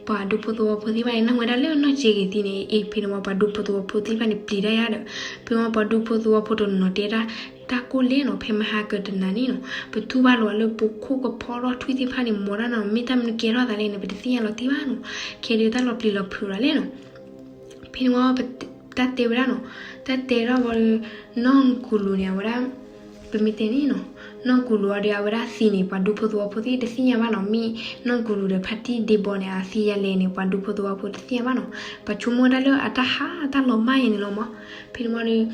ပှၤဒူဖိသဝီဖိသ့ၣ်တဖၣ်န့ၣ် နၢ်ဟူဝဲဒၣ်လၢနီၢ်က့ၤဂ့ၤသံန့ၣ် အ့ ဖဲန့ၣ်ဝံၤပှၤဒူဖိသဝီဖိသ့ၣ်တဖၣ်န့ၣ် ပျံၤတၢ်ယါဒီး ဖဲန့ၣ်ဝံၤပှၤဒူဖိသဝီဖိတနီၤတဲဒၣ် တၢ်ကိၢ်လဲၣ်နီၤ, ဖဲမဟါကတနၤန့ၣ်နီၤ ပထူၣ်ဘၣ်လီၤလၢပခိၣ်ကဖီထီၣ်ထွံၣ်သ့ၣ်တဖၣ်န့ၣ် မီၤတၢ်နီၤ, မ့ၢ်တၢ်မနုၤကဲထီၣ်သးလဲၣ်န့ၣ် ပတသ့ၣ်ညါလီၤတံၢ်ဘၣ်နီၤ. ခဲဒုးတၢ်လီၤပျံၤလီၤဖုးလီၤလဲၣ်နီၤ. ဖဲန့ၣ်ဝံၤ တၢ်တဲဝဲဒၣ်နီၤ, တၢ်တဲထီၣ်ဝံၤဒီး နီၢ်ကူၤလူၤန့ၣ် အဝဲဒၣ် ပမ့ၢ်တဲန့ၣ်နီၤ, နီၢ်ကူၤလူၤအီၤဒီး အဝဲဒၣ်သံန့ၣ် ပှၤဒူဖိသဝီဖိသ့ၣ်တသ့ၣ်ညါဘၣ်နီၤ, မ့ၢ်နီၢ်ကူၤလူၤဒီးဖါတံၢ်ဒ့ဘီန့ၣ် အသံယၤလဲၣ်န့ၣ် ပှၤဒူဖိသဝီဖိတသ့ၣ်ညါဘၣ်နီၤ. ပှၤဆိကမိၣ်ဝဲဒၣ်လၢအတၢ်ဟးတၢ်လီၤမၢ်ယဲန့ၣ်လီၤမး. ဖဲန့ၣ်ဝံၤဒီး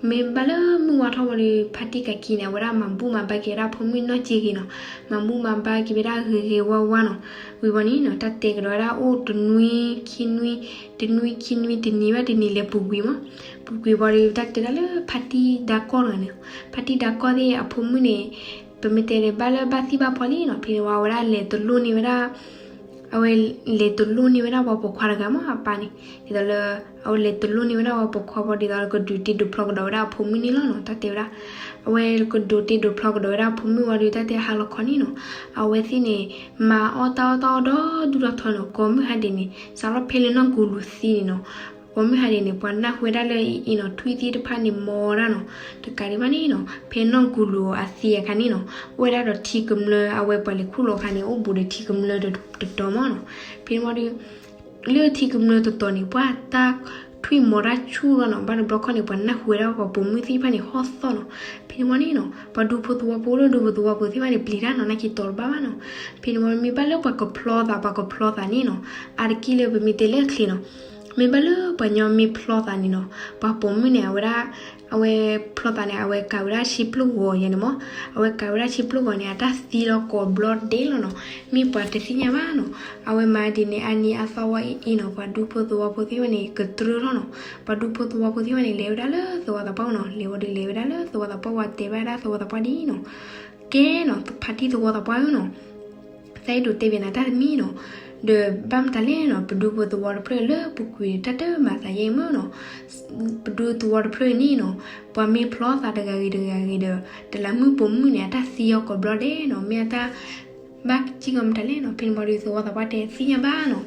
မ့ၢ်ဘၣ်လၢမုၢ်ဝါထီၣ်ဝံၤဒီး ဖါတံၢ်ကၤက့ၤန့ၣ် အဝဲဒၣ်မၤဘူၣ်မၤဘါက့ၤဝဲဒၣ်ဖိမုၣ်နီၢ်က့ၤဂ့ၤနီၤ, မၤဘူၣ်မၤဘါက့ၤဝဲဒၣ်ဂ့ၤဂ့ၤဝါဝါနီၤ. ဝံၤဝံၤန့ၣ်နီၤ တၢ်တဲကဒီးဝဲဒၣ်အိၣ်တနွံခံနွံ, တနွံခံနွံ တနံၤဘၣ်တနံၤလဲၤပူၤကွံာ်မး, ပူၤကွံာ်ဝံၤဒီး တၢ်တဲဒၣ်လၢဖါတံၢ်ဒါကီၢ်တဂၤန့ၣ်, ဖါတံၢ်ဒါကီၢ်သ့ၣ်အဖိမုၣ်န့ၣ် ပမ့ၢ်တဲဒီးဘၣ်လၢဘၣ်သံၣ်ဘၣ်ဖီလံနီၤ. ဖဲန့ၣ်ဝံၤအဝဲဒၣ်လဲၤတလိၣ်န့ၢ်ဝဲဒၣ် အဝဲလဲၤတလိၣ်န့ၢ်ဝဲဒၣ်ပှၤပိာ်ခွါတဂၤမး အပၢ်န့ၣ်, ဒ်သိးလၢ အဝဲလဲၤတလိၣ်န့ၢ်ဝဲဒၣ်ပှၤပိာ်ခွါဘၣ် ဒ်သိးလၢကဒိးတ့ဒိးဖျီကဒီးဝဲဒၣ်အဖိမုၣ်န့ၣ်လီၤနီၤ. တၢ်တဲဝဲဒၣ် အဝဲကဒိးတ့ဒိးဖျီကဒီးဝဲဒၣ်အဖိမုၣ်ဝံၤဒီး တၢ်တဲဟါလီၤခီန့ၣ်နီၤ အဝဲသ့ၣ်န့ၣ် မၤအီၣ်တၢ်အီၣ်တၢ်အီဒီဒူၣ်ဒီထီန့ၣ် ကိးမုၢ်ဟါဒဲးန့ၣ် စးထီၣ်ဖဲလၢနီၢ်ကူၤလူၤသံန့ၣ်နီၤ, ကိးမုၢ်ဟါဒဲးန့ၣ် ပှၤနၢ်ဟူဝဲဒၣ်လၢအံၤနီၤ ထွံၣ်သ့ၣ်တဖၣ်န့ၣ်မီၤဒၣ်နီၤ. တကးဒံးဘၣ်န့ၣ်နီၤ ဖဲနီၢ်ကူၤလူၤအသံအခါန့ၣ်နီၤ အိၣ်ဝဲဒၣ်ဒီးထံကမျၢၢ် အဝဲပှၤလဲၤခူၣ်လီၤအခါန့ၣ် အိၣ်ဘူးဒီးထံကမျၢၢ်တတီၤမးနီၤ. ဖဲန့ၣ်ဝံၤဒီး လၢထံကမျၢၢ်တတီၤန့ၣ် ပှၤတၢ်ထွံၣ်မီၤတၢ်ဆူၣ်လီၤနီၤ. ဘၣ်တဘျီခီန့ၣ် ပှၤနၢ်ဟူဝဲဒၣ်ပှၤပိာ်မုၣ်သ့ၣ်တဖၣ်န့ၣ်ဟီၣ်သီၣ်နီၤ. ဖဲန့ၣ်ဝံၤန့ၣ်နီၤ ပှၤဒူဖိသဝီဖိလၢဒူဖိသဝီဖိသ့ၣ်တဖၣ်န့ၣ် ပျံၤတၢ်နီၤ နာ်က့တီၤတဘၣ်ဘၣ်နီၤ. ဖဲန့ၣ်ဝံၤမ့ၢ်ဘၣ်လၢပှၤကဖျီသး ပှၤကဖျီသးန့ၣ်နီၤ အါတက့ၢ်လၢပမ့ၢ်တဲလၢအချ့နီၤ မ့ၢ်ဘၣ်လၢပှၤကညီမ့ၢ်ဖျီသးန့ၣ်နီၤ ပှၤပိာ်မုၣ်န့ၣ် အဝဲဒၣ် အဝဲဖျီသးန့ၣ် အဝဲကၤဝဲဒၣ်ဆ့ပျိၢ်ဂီၤယဲန့ၣ်မး, အဝဲကၤဝဲဒၣ်ဆ့ပျိၢ်ဂီၤန့ၣ် အတၢ်သံလီၤကိးဘျီဒဲးလီၤနီၤ. မ့ၢ်ပှၤတသ့ၣ်ညါဘၣ်နီၤ. အဝဲမၤဒ်န့ၣ် အါနံၤအါသီဝဲအံၤနီၤ ပှၤဒူဖိသဝီဖိသ့ၣ်တဖၣ်န့ၣ် ကတြၢထီၣ်နီၤ. ပှၤဒူဖိသဝီဖိသ့ၣ်တဖၣ်န့ၣ် လဲၤဝဲဒၣ်လၢသဝီသးပှၢ်နီၤ. လဲၤဝံၤဒီးလဲၤဝဲဒၣ်လၢသဝီသးပှၢ် ဝဲတဲဘၣ်ဒၣ်သဝီသးပှၢ်ဒ်အံၤနီၤ, ကဲနီၤ ဖါတံၢ်သဝီသးပှၢ်ဧၢနီၤ သးအဲၣ်ဒိးတဲဘၣ်နၤတၢ်တမံၤနီၤ, ဒီးဘၣ်မတၤလဲၣ်နီၤ ပဒူဖိသဝီတဖျၢၣ်လၢပူၤကွံာ်တၢ်တမၤသးယဲအံၤမ့ၢ်နီၤ, ပဒူသဝီတဖျၢၣ်န့ၣ်နီၤ ပှၤမ့ၢ်ဖျီသးတဂၤဂ့ၤတဂၤဂ့ၤဒီး တလးမုၣ်ပိာ်မုၣ်န့ၣ် အတၢ်သံအီၤကိးဘျီဒဲးနီၤ, မ့ၢ်အတၢ် ဘၣ်ကံၣ်ကီမတၤလဲၣ်နီၤ. ဖဲန့ၣ်ဝံၤဒီးသဝီသးပှၢ်တဲသ့ၣ်ညါဘၣ်နီၤ,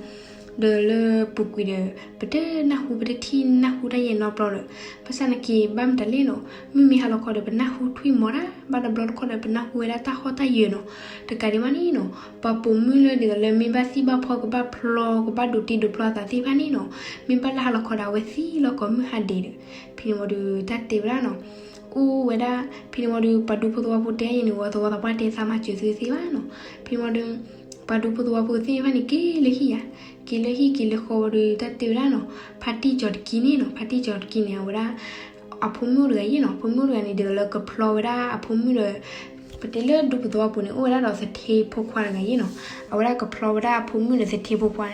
ဒီးလၢပူၤကွံာ်ဒီး ပတနၢ်ဟူ ပတထံၣ်နၢ်ဟူတၢ်ယဲၢ်နီတဘျီဒီး ဘၣ်ဆၣ်နာ်က့ဘၣ်မတၤလဲၣ်နီၤ, မုၢ်မ့ၢ်ဟါလီၤခီဒီး ပနၢ်ဟူထွံၣ်မီၤတၢ်, ဘၣ်တဘျီတခီဒီး ပနၢ်ဟူဝဲဒၣ်တၢ်ဟီၣ်တၢ်ယၢၤနီၤ. တကးဒံးဘၣ်န့ၣ်နီၤ, ပှၤပိာ်မုၣ်လၢဒ်သိးလၢမ့ၢ်ဘၣ်သံၣ်ဘၣ်ဖီ ကဘၣ်ဖျီ ကဘၣ်ဒိးတ့ဒိးဖျီအသးသ့ၣ်တဖၣ်န့ၣ်နီၤ, မ့ၢ်ဘၣ်လၢဟါလီၤခီဒီး အဝဲသံလီၤကိးမုၢ်ဟါဒဲးဒီး ဖဲန့ၣ်ဝံၤဒီး တၢ်တဲဝဲဒၣ်နီၤ, အိၣ်ဝဲဒၣ် ဖဲန့ၣ်ဝံၤဒီး ပှၤဒူဖိသဝီဖိတဲယဲန့ၣ်ဝံၤ သဝီသးပှၢ်တဲသးမၤစၢၤသုသ့ဘၣ်နီၤ. ဖဲန့ၣ်ဝံၤဒီး ပှၤဒူဖိသဝီဖိသ့ၣ်တဖၣ်န့ၣ် က့ၤလၢဟံၣ်ယါ, က့ၤလၢဟံၣ်က့ၤလၢဃီဝံၤဒီး တၢ်တဲဝဲဒၣ်နီၤ, ဖါတံၢ်ကၠီၤတကံန့ၣ်နီၤ, ဖါတံၢ်ကၠီၤတကံန့ၣ် အဝဲဒၣ် အဖိမုၣ်တဂၤယဲနီၤ, ဖိမုၣ်တဂၤန့ၣ် ဒ်သိးလၢကဖျီဝဲဒၣ်အဖိမုၣ်ဒီး ပတဲလၢဒူဖိသဝီပူၤန့ၣ် အိၣ်ဝဲဒၣ်ဒီးသထ့ဖိခွါတဂၤယဲနီၤ, အဝဲဒၣ်ကဖျီဝဲဒၣ်အဖိမုၣ်ဒီးသထ့ဖိခွါတ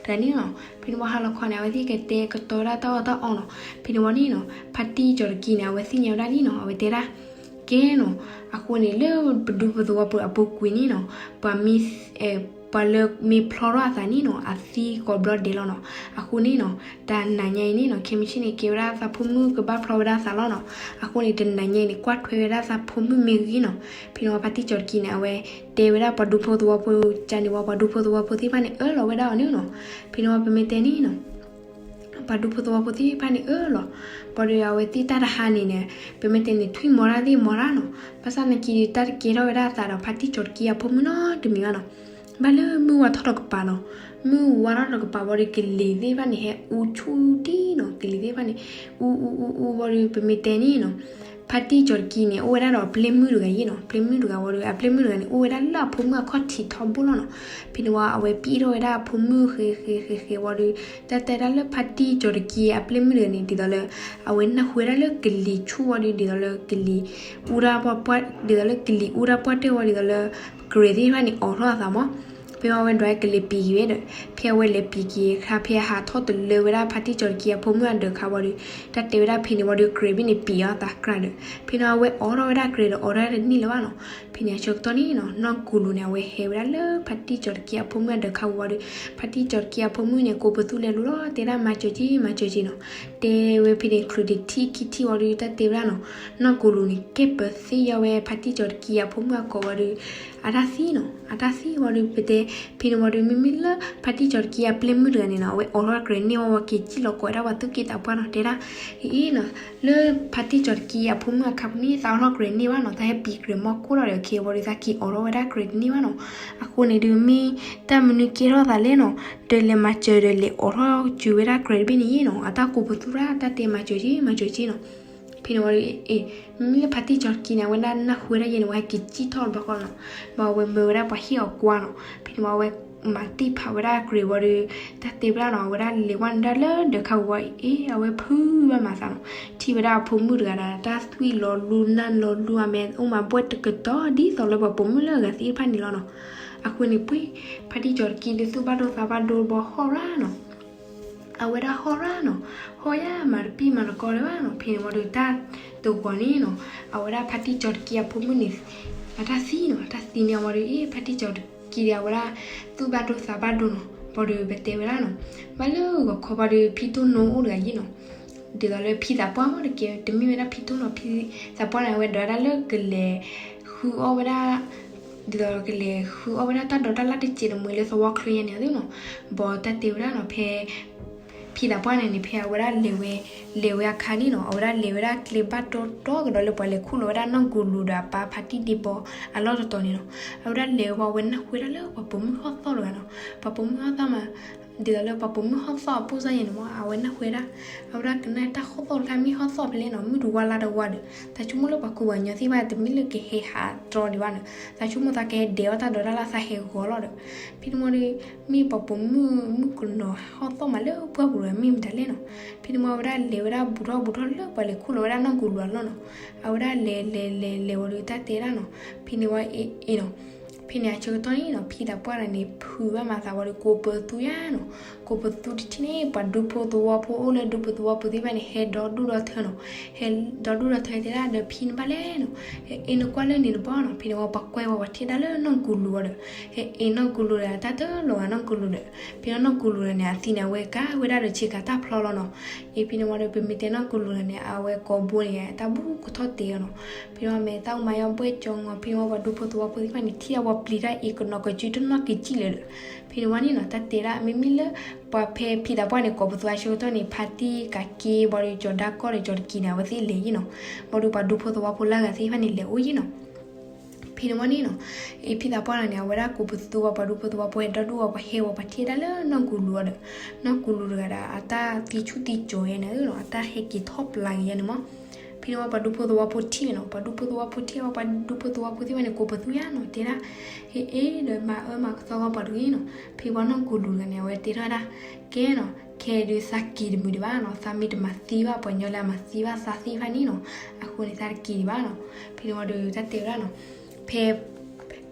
ဂၤန့ၣ်နီၤ. ဖဲန့ၣ်ဝံၤဟါလီၤခီန့ၣ် အဝဲသ့ၣ်ကတဲကတီၤဒၣ်တၢ်အီၣ်တၢ်အီနီၤ. ဖဲန့ၣ်ဝံၤန့ၣ်နီၤ ဖါတံၢ်ကၠီၤတကံန့ၣ် အဝဲသ့ၣ်ညါဝဲဒၣ်လံနီၤ, အဝဲတဲဒၣ် ကဲနီၤ, အဃိန့ၣ် လၢပဒူဖိသဝီဖိအပူၤကွံာ်န့ၣ်နီၤ, ပှၤမ့ၢ် ပှၤလၢမ့ၢ်ဖျီထီၣ်အသးန့ၣ်နီၤ အသံကိးဘျီဒဲးလီၤနီၤ. အဃိန့ၣ်နီၤ တနၤညါအံၤန့ၣ်နီၤ ခဲမုၢ်ဆ့ၣ်န့ၣ် ကဲဝဲဒၣ်သးဖိမုၣ်ကဘၣ်ဖျီဝဲဒၣ်သးလီၤနီၤ. အဃိန့ၣ် တနၤညါအံၤန့ၣ် ကွၢ်ထွဲဝဲဒၣ်သးဖိမုၣ်မ့ၢ်ဂ့ၤနီၤ. ဖဲန့ၣ်ဝံၤဖါတံၢ်ကၠီၤတကံန့ၣ် အဝဲတဲဝဲဒၣ်ပှၤဒူဖိသဝီဖိ ကန့ၣ်ဝံၤ ပှၤဒူဖိသဝီဖိသ့ၣ်တဖၣ်န့ၣ် အၢၣ်လီၤဝဲဒၣ်အီၤန့ၣ်နီၤ. ဖဲန့ၣ်ဝံၤပမ့ၢ်တဲန့ၣ်နီၤ ပှၤဒူဖိသဝီဖိသ့ၣ်တဖၣ်န့ၣ်အၢၣ်လီၤ, ဘၣ်ဒီးအဝဲသ့ၣ်တၢ်တဟါန့ၣ်န့ၣ် ပမ့ၢ်တဲန့ၣ် ထွံၣ်မီၤတၢ်သ့ၣ်မီၤတၢ်နီၤ, ဘၣ်ဆၣ်နာ်က့ဒီး တၢ်တကဲထီၣ်ဝဲဒၣ်အသးဒီးဖါတံၢ်ကၠီၤတကံအဖိမုၣ်နီတမံၤဘၣ်နီၤ. ဘၣ်လၢမုၢ်ဝါထီၣ်တကပၤနီၤ, မုၢ်ဝါထီၣ်တကပၤဘၣ်ဒီး ကလံၤသ့ၣ်တဖၣ်န့ၣ် ဟဲအူဆူၣ်ဒံးနီၤ, ကလံၤသ့ၣ်တဖၣ်န့ၣ် အူအူအူအူဘၣ်ဒီး ပမ့ၢ်တဲန့ၣ်နီၤ ဖါတံၢ်ကၠီၤတကံန့ၣ် အိၣ်ဝဲဒၣ်ဒီးအပျဲၢ်မုၣ်တဂၤယဲနီၤ, ပျဲၢ်မုၣ်တဂၤဝံၤဒီး အပျဲၢ်မုၣ်တဂၤန့ၣ် အိၣ်ဝဲဒၣ်လၢအဖိမုၣ်အခီၣ်ထံးထီဘိလီၤနီၤ. ဖဲန့ၣ်ဝံၤ အဝဲပံၣ်ထီၣ်ဝဲဒၣ်အဖိမုၣ်ဃဲဃဲဃဲဃဲဝံၤဒီး တၢ်တဲဒၣ်လၢဖါတံၢ်ကၠီၤတကံအပျဲၢ်မုၣ်တဂၤန့ၣ် ဒ်သိးလၢ အဝဲနၢ်ဟူဝဲဒၣ်လၢကလံၤဆူၣ်ဝံၤဒီး ဒ်သိးလၢကလံၤအူတၢ်ပှၢ် ဒ်သိးလၢကလံၤအူတၢ်ပှၢ်တၢၢ်ဝံၤ ဒ်သိးလၢ ကြဲးသ့ၣ်တဖၣ်န့ၣ်အိးထီၣ်အသးမး ဖဲအဝဲဒွးကလဲၤပံာ်က့ၤဝဲဒီး ဖဲအဝဲလဲၤပံာ်က့ၤအခါ ဖဲအဟးထီၣ်တလၢဝဲဒၣ်ဖါတံၢ်ကၠီၤတက့အဖိမုၣ်အဒၢးခါဝံၤဒီး တၢ်တဲဝဲဒၣ်ဖဲန့ၣ်ဝံၤဒီး ကြဲးဘ့ၣ်န့ၣ်ပံာ်အီၤသးကြၢးဒီး ဖဲန့ၣ်အဝဲအိးထီၣ်ဝဲဒၣ်ကြဲးဒီး အိးထီၣ်တန့ၢ်လၢၤဘၣ်နီၤ. ဖဲန့ၣ်အဆၢကတီၢ်န့ၣ်နီၤ နီၢ်ကူလူၤန့ၣ် အဝဲဟဲဝဲဒၣ်လၢဖါတံၢ်ကၠီၤတက့အဖိမုၣ်အဒၢးခါဝံၤဒီး ဖါတံၢ်ကၠီၤတက့အဖိမုၣ်န့ၣ် ကိးပသူလဲၤလိၤလီၤ တဲဒၣ် မၤစၢၤက့ မၤစၢၤက့နီၤ. တဲဝဲဖဲန့ၣ် ချုးတထံၣ်ခံထံၣ်ဝံၤဒီး တၢ်တဲဝဲဒၣ်နီၤ နီၢ်ကူလူၤန့ၣ် ကဲပသ့ၣ်ယီၤဝဲဖါတံၢ်ကၠီၤတက့အဖိမုၣ်အကိးဝံၤဒီး အတၢ်သံနီၤ အတၢ်သံဝံၤဒီး ပတဲ ဖဲန့ၣ်ဝံၤဒီး မ့မ့ၢ်လၢဖါတံၢ်ကၠီၤတက့အပျဲၢ်မုၣ်တဂၤန့ၣ်နီၤ အဝဲအိးထီၣ်ကြဲးန့ၢ်ဝံၤဝံၤ က့ၤစံၣ်လီၤကိးဝဲဒၣ်ပှၤသူၣ်က့သးပှၢ်နီၤ တဲဒၣ် အ့နီၤ လၢဖါတံၢ်ကၠီၤတက့အဖိမုၣ်အခါပူၤန့ၣ် သးအိးထီၣ်ကြဲးန့ၢ်ဘၣ်နီၤ သးဟဲပံာ်ကြဲးမီၢ်ကိၢ်လီၤဒီး ခဲဝံၤဒီး သးက့ၤအိးထီၣ်ဝဲဒၣ်ကြဲးတန့ၢ်ဘၣ်နီၤ. အဃိန့ၣ်ဒီး မ့ၢ်တၢ်မနုၤကဲထီၣ်သးလဲၣ်နီၤ ဒီးလဲၤမၤစၢၤဒီးလဲၤအိးထီၣ်ကၠူဝဲဒၣ်ကြဲးတဘ့ၣ်န့ၣ်ယ့ၣ်နီၤ အတၢ်ကိးပသူတၢ် တၢ်တဲမၤစၢၤက့ မၤစၢၤက့နီၤ. ဖဲန့ၣ်ဝံၤဒီး အ့ မ့မ့ၢ်လၢဖါတံၢ်ကၠီၤတက့န့ၣ် အဝဲဒၣ်နၢ်ဟူဝဲဒၣ်ယဲန့ၣ် ဝဲဟဲက့ၤစံၣ်ထီၣ်တဘျီဃီနီၤ ဘၣ်ဝဲမၢဝဲဒၣ်ပှၤဟ့ၣ်အီၤကွၢ်နီၤ. ဖဲန့ၣ်ဝံၤအဝဲမၤတ့ၢ်ဖးဝဲဒၣ်ကြဲးဝံၤဒီး တၢ်တဲဝဲဒၣ်နီၤ အဝဲဒၣ်လဲၤဝဲန့ၣ်ဒၣ်လၢဒၢးခါဝံၤဝံၤ အ့ အဝဲဖုးဘၣ်မၤသးနီၤ ထံၣ်ဝဲဒၣ်အဖိမုၣ်တဂၤဒီး တၢ်သွံၣ်လီၤလူနၢ်လီၤလူ အမဲာ်အိၣ်မးဘှဲၣ်တကတီၢ် ဒ်သိးလၢပှၤပိာ်မုၣ်လၢအဂၤသ့ၣ်တဖၣ်န့ၣ်လီၤနီၤ. အဃိန့ၣ်ပှ့ၤ ဖါတံၢ်ကၠီၤတက့ဒီးသူၣ်ဘၣ်ဒိသးဘၣ်ဒိဘီဟီၣ်ရၣ်နီၤ အဝဲဒၣ်ဟီၣ်ရၣ်နီၤ ဟီၣ်ယါမၤတပံၢ်မၤတကီလၢၤဘၣ်နီၤ. ဖဲန့ၣ်ဝံၤဒီးတၢ်တဂီၤန့ၣ်နီၤ အဝဲဒၣ်ဖါတံၢ်ကၠီၤတက့အဖိမုၣ်န့ၣ် အတၢ်သံနီၤ အတၢ်သံန့ၣ်ဝံၤဒီး အ့ ဖါတံၢ်ကၠီၤတက့ဒီး အဝဲဒၣ်သူၣ်ဘၣ်ဒိသးဘၣ်ဒိနီၤ ဘၣ်ဒီးပတဲဝဲဒၣ်နီၤ ဘၣ်လၢဂီၤခီဘၣ်ဒီး ဖံတိၢ်နိအိၣ်တဂၤယ့ၣ်နီၤ ဒ်သိးလၢဖံသးပှၢ်မ့ၢ်တကဲ တမ့ၢ်ဝဲဒၣ်ဖံတိၢ်နီၤ ဖံသးပှၢ်န့ၣ် အဝဲဒိးဝဲဒၣ်လၢကလဲၤဃုအီၣ်ဝဲဒၣ် ဒ်သိးကလဲၤဃုအီၣ်ဝဲဒၣ်တၢ်ဒိးတၢ်လၣ်တစဲးတမှဲၤလၢသဝီချၢယါန့ၣ်သ့နီၤ. ဘၣ်တၢ်တဲဝဲဒၣ်နီၤ ဖဲ ဖံသးပှၢ်န့ၣ်န့ၣ် ဖဲအဝဲဒၣ်လဲၤဝဲ လဲၤဝဲအခါန့ၣ်နီၤ အဝဲဒၣ်လဲၤဝဲဒၣ်ကျဲဘၣ်တီတီကဒီးလၢပှၤလဲၤခူၣ်လီၤဝဲဒၣ်နီၢ်ကူလူၤဒီးအပၢ်ဖါတံၢ်ဒ့ဘီအလီၢ်တတီၤန့ၣ်နီၤ. အဝဲဒၣ်လဲၤဝံၤ အဝဲနၢ်ဟူဝဲဒၣ်လၢပှၤပိာ်မုၣ်ဟီၣ်သီၣ်တဂၤနီၤ ပှၤပိာ်မုၣ်ဟီၣ်သီၣ်မး ဒ်သိးလၢပှၤပိာ်မုၣ်ဟီၣ်သီၣ်အပိၢ်စၢ်ယါန့ၣ်မး အဝဲနၢ်ဟူဝဲဒၣ် အဝဲဒၣ်ကနၣ်တၢ်ဟီၣ်သီၣ်တခါ မ့ၢ်ဟီၣ်သီၣ်ဖဲလဲၣ်နီၤ မုၢ်တဝါလါတဝါဒီး သးဆိကမိၣ်လၢပှၤကူပှၤကညီသ့ၣ်တဖၣ် တမ့ၢ်လၢကဟဲဟးတြီဒံးဘၣ်န့ၣ် သးဆိကမိၣ်သးကဟဲဒဲးအီၣ်တၢ်ဒိးတၢ်လၣ် သးဟဲဂီၤလီၤဒီး ဖဲန့ၣ်ဝံၤဒီး မ့ၢ်ပှၤပိာ်မုၣ်မုၣ်ကနီၤဟီၣ်သီၣ်မးလၢပှၢ်ပူၤဒီး မ့ၢ်မတၤလဲၣ်နီၤ. ဖဲန့ၣ်ဝံၤအဝဲဒၣ်လဲၤဝဲဒၣ်ဘူးထီၣ်ဘူးထီၣ်လၢပှၤလဲၤခူၣ်လီၤဝဲဒၣ်နီၢ်ကူလူၤအလီၢ်နီၤ. အဝဲဒၣ်လဲၤလဲၤလဲၤလဲၤဝံၤဒီးတၢ်တဲဒၣ်နီၤ ဖဲန့ၣ်ဝံၤအ့ၣ်အ့ၣ်နီၤ ဖဲန့ၣ်အဆၢကတီၢ်န့ၣ်နီၤ ဖံသးပှၢ်တဂၤန့ၣ် ဖုးဘၣ်မၤသးဝံၤဒီး ကိးပသူယါနီၤ. ကိးပသူတထံၣ်န့ၣ် ပှၤဒူဖိသဝီဖိအိၣ်လၢဒူဖိသဝီဖိသ့ၣ်တဖၣ်န့ၣ် ဟဲဒီဒူၣ်ဒီထၢနီၤ. ဟဲဒီဒူၣ်ဒီထၢတဲဒၣ်ဒီးဖံန့ၣ်ဘၣ်လဲၣ်နီၤ. ဟဲအ့ၣ်နကွၢ်လၢန့ၣ်တဘီနီၤ. ဖဲန့ၣ်ဝံၤပှၤကွဲဝံၤပှၤထံၣ်ဒၣ်လၢနီၢ်ကူလူၤဝံၤဒီး ဟဲအ့ၣ်နီၢ်ကူလူၤဒီး တၢ်တလီၤဂာ်နီၢ်ကူလူၤဒီး ဖဲန့ၣ်နီၢ်ကူလူၤဒီးန့ၣ် အသံန့ၣ်အဝဲကါဝဲဒၣ်ဒီးဆ့ကၤတၢ်ဖျီလီၤနီၤ. အ့ၣ် ဖဲန့ၣ်ဝံၤဒီး ပမ့ၢ်တဲနီၢ်ကူလူၤဒီးန့ၣ် အဝဲကိးဘိန့ၣ် တၢ်ဘူၣ်ကထီၣ်တဲအီၤနီၤ. ဖဲန့ၣ်ဝံၤမဲာ်သၣ်မၤယီၤဘှဲၣ်ကၠီၤငီၤ ဖဲန့ၣ်ဝံၤပှၤဒူဖိသဝီဖိသ့ၣ်တဖၣ်န့ၣ် ထံၣ်အဝဲပျံၤတၢ်အ့ၣ်ကနီၤကစုတနီၢ်က့ၤကံၣ်လၢၤဒီး ဖဲန့ၣ်ဝံၤန့ၣ်နီၤ တၢ်တဲဒၣ် မ့မ့ၢ်လၢ ပှၤဖဲဖံသးပှၢ်န့ၣ် ကိးပသူအဆၢကတီၢ်န့ၣ် ဖါတံၢ်ကးက့ဘၣ်ဒီး ကၠီၤဒါကီၢ်ဒီးကၠီၤတက့န့ၣ် အဝဲသ့ၣ်လဲၤယံၤနီၤ. ဘၣ်ဒီးပှၤဒူဖိသဝီဖိလၢအဂၤသ့ၣ်တဖၣ်န့ၣ် လဲၤအိၣ်ယံၤနီၤ. ဖဲန့ၣ်ဝံၤန့ၣ်နီၤ အ့ၣ် ဖံသးပှၢ်န့ၣ် အဝဲဒၣ်ကိးပသူဝံၤပှၤဒူဖိသဝီဖိ ဟဲဒီဒူၣ်ဝံၤပှၤဟဲဝံၤပှၤထံၣ်ဒၣ်လၢနီၢ်ကူလူၤအီၤဒီး နီၢ်ကူလူၤတဂၤဒီး အတၢ်သံဆူၣ်သံကၠီၤယါန့ၣ်နီၤ အတၢ်ဟဲက့ၤထီၣ်ပျၢ်က့ၤယါန့ၣ်မး. ဖဲန့ၣ်ဝံၤပှၤဒူဖိသဝီဖိထံၣ်နီၤ ပှၤဒူဖိသဝီဖိထံၣ်ဝံၤ ပှၤဒူဖိသဝီဖိသ့ၣ်တဖၣ်န့ၣ် ကိးပသူယါနီၤ တဲဒၣ် ဟဲအ့ၣ်ဒီးမၤအၢမၤသီဂီၢ်ပှၤတဂ့ၤနီၤ. ဖဲဝံၤနီၢ်ကူလူၤတဂၤန့ၣ် အဝဲတဲထီၣ်ဝဲဒၣ် ကဲနီၤ ခဲဒုးသးက့ၤတမုာ်ဒံးဘၣ်နီၤ သးမ့ၢ်တမၤသံဘၣ်ပှၤညီလၢအမၤသံဘၣ်သးသ့ၣ်တဖၣ်န့ၣ်နီၤ အဃိန့ၣ်သးတက့ၤဒံးဘၣ်နီၤ. ဖဲန့ၣ်ဝံၤဒီးတၢ်တဲဝဲဒၣ်နီၤ ဖဲ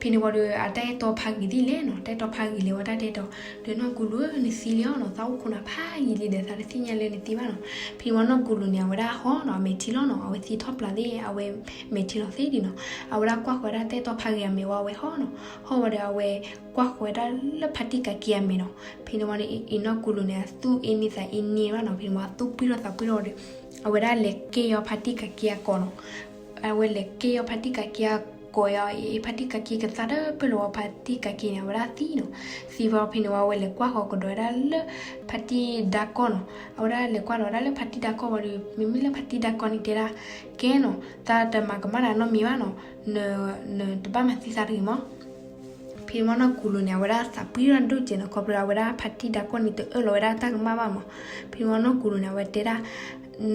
ဖဲန့ၣ်ဝံၤဒီး အတၢ်အဲၣ်တီဖးဂ့ၤသ့ၣ်လဲၣ်နီၤ တၢ်အဲၣ်တီဖးဂ့ၤလဲၤဝံၤတၢ်တဲတီ ဒီးနီၢ်ကူလူၤဧၢ နသံလံအီၤနီၤ သးအိၣ်ခိးနၤဖးယံာ်လံဒီး သးတသ့ၣ်ညါလၢနသံဘၣ်နီၤ. ဖဲန့ၣ်ဝံၤနီၢ်ကူလူၤန့ၣ် အဝဲဒၣ်ဟီၣ်နီၤ အမဲာ်ထံလီၤနီၤ အဝဲသံထီၣ်ပျၢ်သ့ၣ် အဝဲမဲာ်ထံလီၤသ့ၣ်ဒံးနီၤ. အဝဲဒၣ်ကွၢ်ဃီၤဝဲဒၣ်တၢ်အဲၣ်တီဖးဂ့ၤအမဲာ်ဝံၤ အဝဲဟီၣ်နီၤ ဟီၣ်ဝံၤဒီးအဝဲကွၢ်ဃီၤဝဲဒၣ်လၢဖါတံၢ်ကးက့အမဲာ်နီၤ. ဖဲန့ၣ်ဝံၤန့ၣ် အ့ၣ်နီၢ်ကူလူၤန့ၣ် အသူၣ်အ့န့သးအ့န့ဘၣ်နီၤ ဖဲန့ၣ်ဝံၤအသူၣ်ပှံၢ်ထီၣ်သးပှံၢ်ထီၣ်ဒီး အဝဲဒၣ်လဲၤကဲအီၤဖါတံၢ်ကးက့အကိာ်နီၤ အဝဲလဲၤကဲအီၤဖါတံၢ်ကးက့အကိာ်အံၤ ဖါတံၢ်ကးက့ကသါတပၢၢ်လီၤဝံၤဖါတံၢ်ကးက့န့ၣ် အဝဲဒၣ်သံနီၤ. သံဝံၤဖဲန့ၣ်ဝံၤ အဝဲလဲၤကွၢ်ဃီၤကဒီးဝဲဒၣ်လၢ ဖါတံၢ်ဒါကီၢ်နီၤ. အဝဲဒၣ်လဲၤကွၢ်လီၤဝဲဒၣ်လၢဖါတံၢ်ဒါကီၢ်ဝံၤဒီး မ့မ့ၢ်လၢဖါတံၢ်ဒါကီၢ်န့ၣ်တဲဒၣ် ကဲနီၤ သးတမၤကမၣ်တၢ်နီတမံၤဘၣ်နီၤ နတဘၣ်မၤသံသးတဂ့ၤမး. ဖဲန့ၣ်ဝံၤနီၢ်ကူလူၤန့ၣ် အဝဲဒၣ်သးပှံၢ်ထီၣ်ဒိၣ်ကဲးနီၤ ခီဖျိအဝဲဒၣ်ဖါတံၢ်ဒါကီၢ်န့ၣ် တအၢၣ်လီၤဝဲဒၣ်တၢ်ကမၣ်ဘၣ်မး. ဖဲန့ၣ်ဝံၤနီၢ်ကူလူၤန့ၣ် အဝဲတဲဒၣ်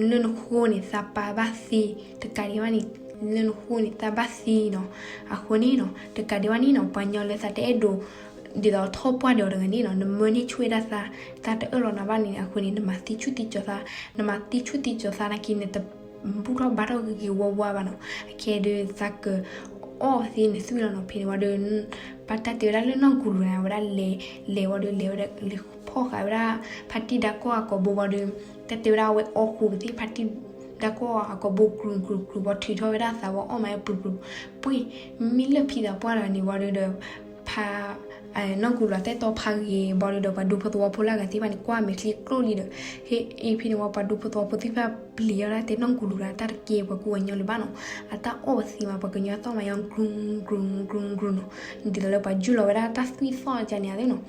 လၢနဃိန့ၣ် သးပာ်ဘၣ်သ့ တကးဒံးဘၣ်န့ၣ် လၢနဃိန့ၣ် သးဘၣ်သံနီၤ. အဃိန့ၣ်နီၤ တကးဒံးဘၣ်န့ၣ်နီၤ ပှၤညီလၢသးတအဲၣ်ဒိး ဒ်သိးထီၣ်ပှၢ်ဒီးအီၤတဂၤန့ၣ်နီၤ နမၢန့ၢ်ဆူၣ်ဝဲဒၣ်သး သးတအၢၣ်လီၤနၤဘၣ်န့ၣ် အဃိန့ၣ် နမၤသံဆူၣ်သံကၠီၤသး နမၤသံဆူၣ်သံကၠီၤသးနာ်က့ နတဘူၣ်ထီၣ်ဘါထီၣ်ဂ့ၤဂ့ၤဝါဝါဘၣ်နီၤ. အခဲဒုးသးက အီၣ်သ့န့ၣ်သွံၣ်လီၤနီၤ. ဖဲန့ၣ်ဝံၤဒီး ပှၤတၢ်တဲဝဲဒၣ်လၢနီၢ်ကူၤလူၤန့ၣ် အဝဲဒၣ်လဲၤ လဲၤဝံၤဒီး လဲၤဝဲဒၣ် လဲၤဖီၣ်ဃာ်ဝဲဒၣ် ဖါတံၢ်ဒါကီၢ်အကိာ်ဘိဝံၤဒီး တၢ်တဲဝဲဒၣ်အဝဲအီၣ်ဃိာ်ကသ့ၣ် ဖါတံၢ်ဒါကီၢ်အကိာ်ဘိ ကြုၤကြုၤကြုၤ ဝံၤထုးထီၣ်ဝဲဒၣ်သးဝံၤ အီၣ်မးပျုၤပျုၤ ပှ့ၢ် မ့ၢ်လၢၢ်ဖံသးပှၢ်တဂၤန့ၣ်ဝံၤဒီး ဖါ နီၢ်ကူၤလူၤ အတၢ်အဲၣ်တီဖးဂ့ၤဘၣ်ဒီး ပှၤဒူဖိသဝီဖိလၢအဂၤသ့ၣ်တဖၣ်န့ၣ် ကွၢ်မဲာ်ချံကျိၣ်လံဒီး ဟ့ၣ်အ့ၣ် ဖဲန့ၣ်ဝံၤ ပှၤဒူဖိသဝီဖိသ့ၣ်တဖၣ်ပျံၤအီၤဒၣ်တဲ နီၢ်ကူၤလူၤဒီး တၢ်တကဲပှၤကူပှၤကညီလၢၤဘၣ်နီၤ. အတၢ်အီၣ်ပသ့မး ပှၤကညီအသီၣ်မးယီၤ ကြုၤကြုၤကြုၤကြုၤနီၤ. ဒ်သိးလၢပှၤယူၢ်လီၤဝဲဒၣ်တၢ်သွံၣ်သီၣ်ကန့ၣ်သ့နီၤ.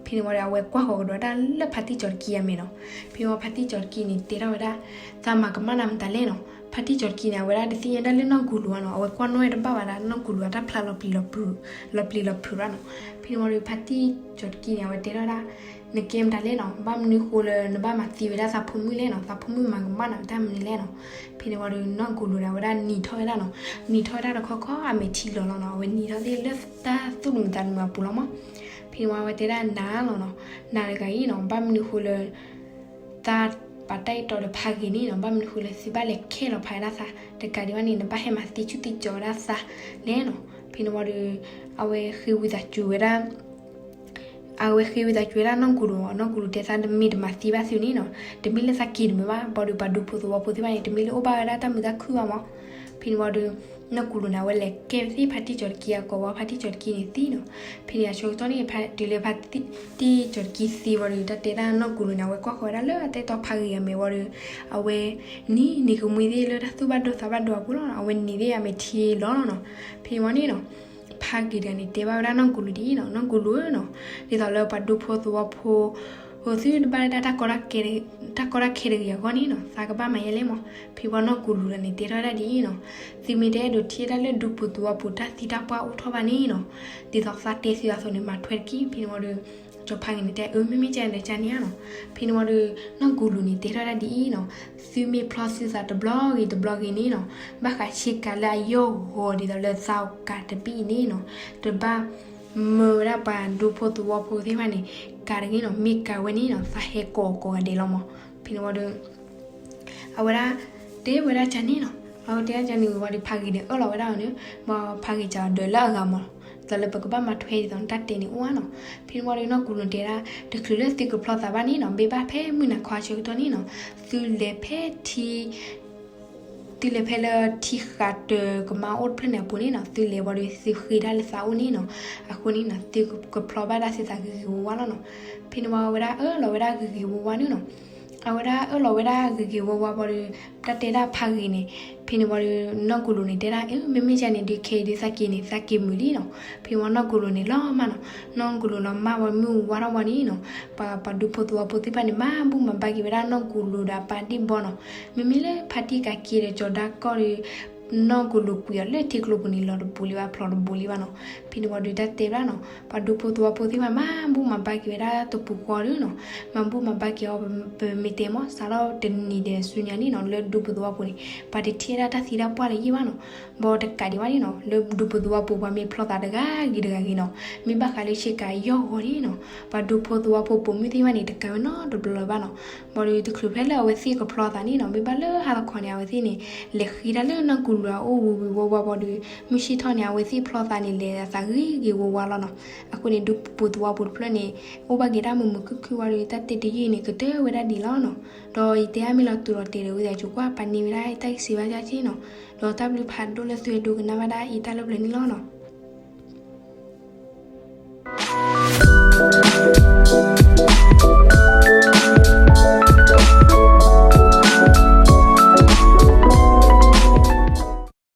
ဖဲန့ၣ်ဝံၤဒီး အဝဲကွၢ်ဃီၤကဒီးဒၣ်လၢဖါတံၢ်ကၠီၤတကံအမဲာ်နီၤ. ဖဲန့ၣ်ဝံၤ ဖါတံၢ်ကၠီၤတကံန့ၣ် တဲထီၣ်ဝဲဒၣ် သးမၤကမၣ်နၤမတၤလဲၣ်နီၤ. ဖါတံၢ်ကၠီၤတကံန့ၣ် အဝဲဒၣ်တသ့ၣ်ညါဒၣ်လၢနီၢ်ကူၤလူၤဘၣ်နီၤ. အဝဲကွၢ်နီၣ်ဝဲတဘၣ်ဘၣ်ဒီး နီၢ်ကူၤလူၤအတၢ်ဖျါလီၤပျံၤလီၤဖုး လီၤပျံၤလီၤဖုးဘၣ်နီၤ. ဖဲန့ၣ်ဝံၤဒီး ဖါတံၢ်ကၠီၤတကံန့ၣ် အဝဲတဲထီၣ်ဝဲဒၣ် နကဲမတၤလဲၣ်နီၤ, ဘၣ်မနုၤဃိလၢနဘၣ်မၤသံဝဲဒၣ်သးဖိမုၣ်လဲၣ်နီၤ, သးဖိမုၣ်မၤကမၣ်နၤတၢ်မနုၤလဲၣ်နီၤ. ဖဲန့ၣ်ဝံၤဒီး နီၢ်ကူၤလူၤန့ၣ် အဝဲဒၣ်နံၤထီၣ်ဝဲဒၣ်နီၤ, နံၤထီၣ်ဝဲဒၣ်တခီခီအမဲာ်ထံလီၤလီၤနီၤ, အဝဲနံၤထီၣ်သ့ၣ်လၢတၢ်သူၣ်ဒူမတၤဒူမးပူၤလီၤမး. ဖဲန့ၣ်ဝံၤ အဝဲတဲဒၣ်နၤလီၤနီၤ, နၤတဂၤအံၤနီၤ ဘၣ်မနုၤဃိလၢ သးပာ်တၢ်အဲၣ်တီဒီးဖးဂ့ၤန့ၣ်နီၤ, ဘၣ်မနုၤဃိလၢသုဘၣ်လဲၤခဲလီၤဖးဝဲဒၣ်သး, တကးဒံးဘၣ်န့ၣ် နဘၣ်ဟဲမၤသံဆူၣ်သံကၠီၤဝဲဒၣ်သးလဲၣ်နီၤ. ဖဲန့ၣ်ဝံၤဒီး အဝဲဃ့ဝံသးစူၤဝဲဒၣ် အဝဲဃ့ဝံသးစူၤဝဲဒၣ်နီၢ်ကူၤလူၤ, နီၢ်ကူၤလူၤတဲသး နမ့ၢ်တမၤသံဘၣ်သုန့ၣ်နီၤ, တမ့ၢ်လၢသးက့ၤတမုာ်ဘၣ်, ဘၣ်ဒီးပှၤဒူဖိသဝီဖိသ့ၣ်တဖၣ်န့ၣ် တမ့ၢ်လၢအိၣ်ဘၣ်ဝဲဒၣ်တၢ်မုာ်တၢ်ခုၣ်ဘၣ်မး. ဖဲန့ၣ်ဝံၤဒီး နီၢ်ကူၤလူၤန့ၣ် အဝဲလဲၤကဲဝဲသ့ၣ်ဖါတံၢ်ကၠီၤတကံအကိာ်ဝံၤ ဖါတံၢ်ကၠီၤတကံန့ၣ်သံနီၤ. ဖဲန့ၣ်အဆၢကတီၢ်န့ၣ် တုၤလၢဖါတံၢ်ကၠီၤတကံသံဝံၤဒီး တၢ်တဲဒၣ်နီၢ်ကူၤလူၤန့ၣ် အဝဲကွၢ်ဃီၤဝဲဒၣ်လၢအတၢ်အဲၣ်တီဖးဂ့ၤအမဲာ်ဝံၤဒီး အဝဲနံၤနံၤကမှံသ့ၣ်လၢတၢ်သူၣ်ဘၣ်ဒိသးဘၣ်ဒိအပူၤလီၤနီၤ, အဝဲနံၤသ့ၣ်အမဲာ်ထံလီၤလီၤနီၤ. ဖဲန့ၣ်ဝံၤန့ၣ်နီၤ ဖးဂ့ၤတဂၤန့ၣ် တဲဘၣ်ဝဲဒၣ်နီၢ်ကူၤလူၤဒ်အံၤနီၤ, နီၢ်ကူၤလူၤဧၢနီၤ, ဒ်သိးလၢပှၤဒူဖိသဝီဖိ အသုတဘၣ်ဒၣ်တၢ်ကီတၢ်ခဲတဂ့ၤအဂီၢ်န့ၣ်နီၤ, သးကဘၣ်မၤယဲလဲၣ်မး. ဖဲဝံၤနီၢ်ကူၤလူၤတဂၤန့ၣ် တဲထီၣ်ဝဲဒၣ်ဒ်အံၤနီၤ, သုမ့ၢ်တအဲၣ်ဒိးထံၣ်ဒၣ်လၢဒူဖိသဝီဖိတၢ်သံတၢ်ပှၢ်အိၣ်ထီၣ်ဘၣ်န့ၣ်နီၤ, ဒ်သိးသးတဲသုအသိးန့ၣ် မၤထွဲတက့ၢ်. ဖဲန့ၣ်ဝံၤဒီး ကၠီၤဖးဂ့ၤန့ၣ်တဲ အၢ မ့မ့ၢ်ကဲန့ၣ်ဒီးကန့ၣ်ဧါနီၤ. ဖဲန့ၣ်ဝံၤဒီး နီၢ်ကူၤလူၤန့ၣ် တဲထီၣ်ဝဲဒၣ်ဒ်အံၤနီၤ, သုမ့ၢ်ဖျီသုသးတဘျီဂ့ၤတဘျီဂ့ၤန့ၣ်နီၤ, ဘၣ်ဃးဆ့ကၤလၢအယီၢ်ဂီၤဒ်သိးလၢသးကၤတဘ့ၣ်အံၤန့ၣ်နီၤ, တဘၣ်မၢဝဲဒၣ်ပှၤဒူဖိသဝီဖိသ့ၣ်တဖၣ်န့ၣ် ကၤတဂ့ၤနီၤ, မ့ၢ်ကၤဝဲန့ၣ်နီၤ သးဟဲကိးကိးဂၤဒဲးလီၤမး. ဖဲန့ၣ်ဝံၤဒီး အဝဲဒၣ် တဲဝဲဒၣ်ကန့ၣ်နီၤ, အဝဲတဲဒၣ်ကန့ၣ်ဝံၤဒီး ဖးဂ့ၤန့ၣ် အၢၣ်လီၤဝဲဒၣ်အီၤန့ၣ်, ဘၣ်ဖးဂ့ၤစးဒီးလၢအဂၤမး, ဒ်သိးလၢပကဘၣ်မၤထွဲဒ်သိးနတၢ်တဲန့ၣ်အိၣ်ဧါနီၤ. ဖဲန့ၣ်ဝံၤဒီး နီၢ်ကူၤလူၤတဲဒၣ် တချုးလၢသုကဖျီသးဘၣ်န့ၣ်နီၤ, ဘၣ်ဘၣ်ဖဲမုၢ်နၤခီအဆၢကတီၢ်န့ၣ်နီၤ, သုလဲၤဖဲထံ သုလဲၤဖဲလၢထံဃးတၢၤကမါအိၣ်တဖျၢၣ်န့ၣ်အပူၤန့ၣ်နီၤ, သုလဲၤဝံၤဒီးသုဃ့တၢ်လၢသးအိၣ်န့ၣ်နီၤ, အဃိန့ၣ်နီၤ သုကဖျီဘၣ်ဒၣ်သုသးဂ့ၤဂ့ၤဝါဝါလီၤနီၤ. ဖဲန့ၣ်ဝံၤအဝဲဒၣ်အၢၣ်လီၤဝဲဒၣ်ဂ့ၤဂ့ၤဝါဝါန့ၣ်နီၤ, အဝဲဒၣ်အၢၣ်လီၤဝဲဒၣ်ဂ့ၤဂ့ၤဝါဝါဝံၤဒီး တၢ်တဲဒၣ်ဖးဂ့ၤန့ၣ်, ဖဲန့ၣ်ဝံၤဒီး နီၢ်ကူၤလူၤန့ၣ်တဲဒၣ် အၢ မ့မ့ၢ်ကန့ၣ်ဒုး ခဲအံၤဒုးသးက့ၤန့ၣ် သးက့ၤမုာ်လံနီၤ. ဖဲဝံၤနီၢ်ကူၤလူၤန့ၣ်လီၤမၢ်နီၤ, နီၢ်ကူၤလူၤလီၤမၢ်ဝံၤမုၢ်ဝါထီၣ်ဝံၤန့ၣ်နီၤ, ပှၤ ပှၤဒူဖိသဝီဖိသ့ၣ်တဖၣ်န့ၣ် မၤဘူၣ်မၤဘါက့ၤဝဲဒၣ်နီၢ်ကူၤလူၤဒီးအပၢ်ဒ့ၣ်ဘီနီၤ, မ့မ့ၢ်လၢဖါတံၢ်ကးက့ၤဒီးကၠီၤဒါကီၢ်ဒီး နီၢ်ကူၤလူၤကွံာ်အီၤလၢထံကျိပူၤန့ၣ် လီၤတဘူးလံဘၣ် ဖျိးတဘူးလံဘၣ်နီၤ. ဖဲန့ၣ်ဝံၤဒီးတၢ်တဲဘၣ်နီၤ, ပှၤဒူဖိသဝီဖိသ့ၣ်တဖၣ် မၤဘူၣ်မၤဘါက့ၤဝဲဒၣ်တပူၤဃီဒီးနီၤ, မၤဘူၣ်မၤဘါက့ၤအီၤ ပမ့ၢ်တဲမ့ၢ် စးထီၣ်တနံၤဒီးဆူညါန့ၣ်နီၤ လၢဒူဖိသဝီဖိန့ၣ် ပှၤတထံၣ်ဝဲဒၣ်တၢ်သံတၢ်ပှၢ်လၢၤယံၢ်ဘၣ်နီၤ. ဘၣ်တကးဒံးဘၣ်န့ၣ်နီၤ လၢဒူဖိသဝီဖိ ပှၤမ့ၢ်ဖျီသးတဂၤဂ့ၤတဂၤဂ့ၤနီၤ, မ့ၢ်ဘၣ်ဃးလၢဆ့ကၤယီၢ်ဂီၤန့ၣ်နီၤ, ပှၤဒူဖိသဝီဖိပိာ်မုၣ်သ့ၣ်တဖၣ်န့ၣ် တကးဝဲနီတဘျီလၢၤဘၣ်နီၤ. ဘၣ်ဒီးတချုးဖဲလၢအဝဲသ့ၣ်ကဖျီသးန့ၣ်နီၤ, မ့ၢ်ဘၣ်လၢဟါသခီန့ၣ် အဝဲသ့ၣ်န့ၣ် လဲၤဃ့တၢ်လၢနီၢ်ကူၤလူၤအအိၣ်ဝံၤဝံၤဝါဝါဘၣ်ဒီး မုၢ်ဆ့ၣ်ထီၣ်န့ၣ် အဝဲသ့ၣ်ဖျီသးန့ၣ် လဲၤသးဂ့ၤဂ့ၤဝါဝါလီၤနီၤ. အဃိန့ၣ် ဒူဖိသဝီဖိတဖျၢၣ်န့ၣ် အိၣ်ဘၣ်က့ၤတၢ်မုာ်မုာ်ခုၣ်ခုၣ်ဝံၤဒီး တၢ်တဲတယုၢ်န့ၣ် ကတၢၢ်ဝဲဒၣ်ဒ်လီၤနီၤ. ဒီးယတဲအါမ့ၢ်လီၤတူာ်လီၤတဲာ်ဒီး ဝံသးစူၤကွၢ်ပာ်န့ၢ်ဝဲဒၣ်တၢ်ဂ့ၢ်စံးဘၣ်ကၢ်က့နီၤ. ဒီးတၢ်ဘျုးဖးဒိၣ်လၢသုဝဲဒိကနၣ်ဘၣ်ဒၣ်အံၤတၢ်လၢပျၢၤန့ၣ်လီၤနီၤ.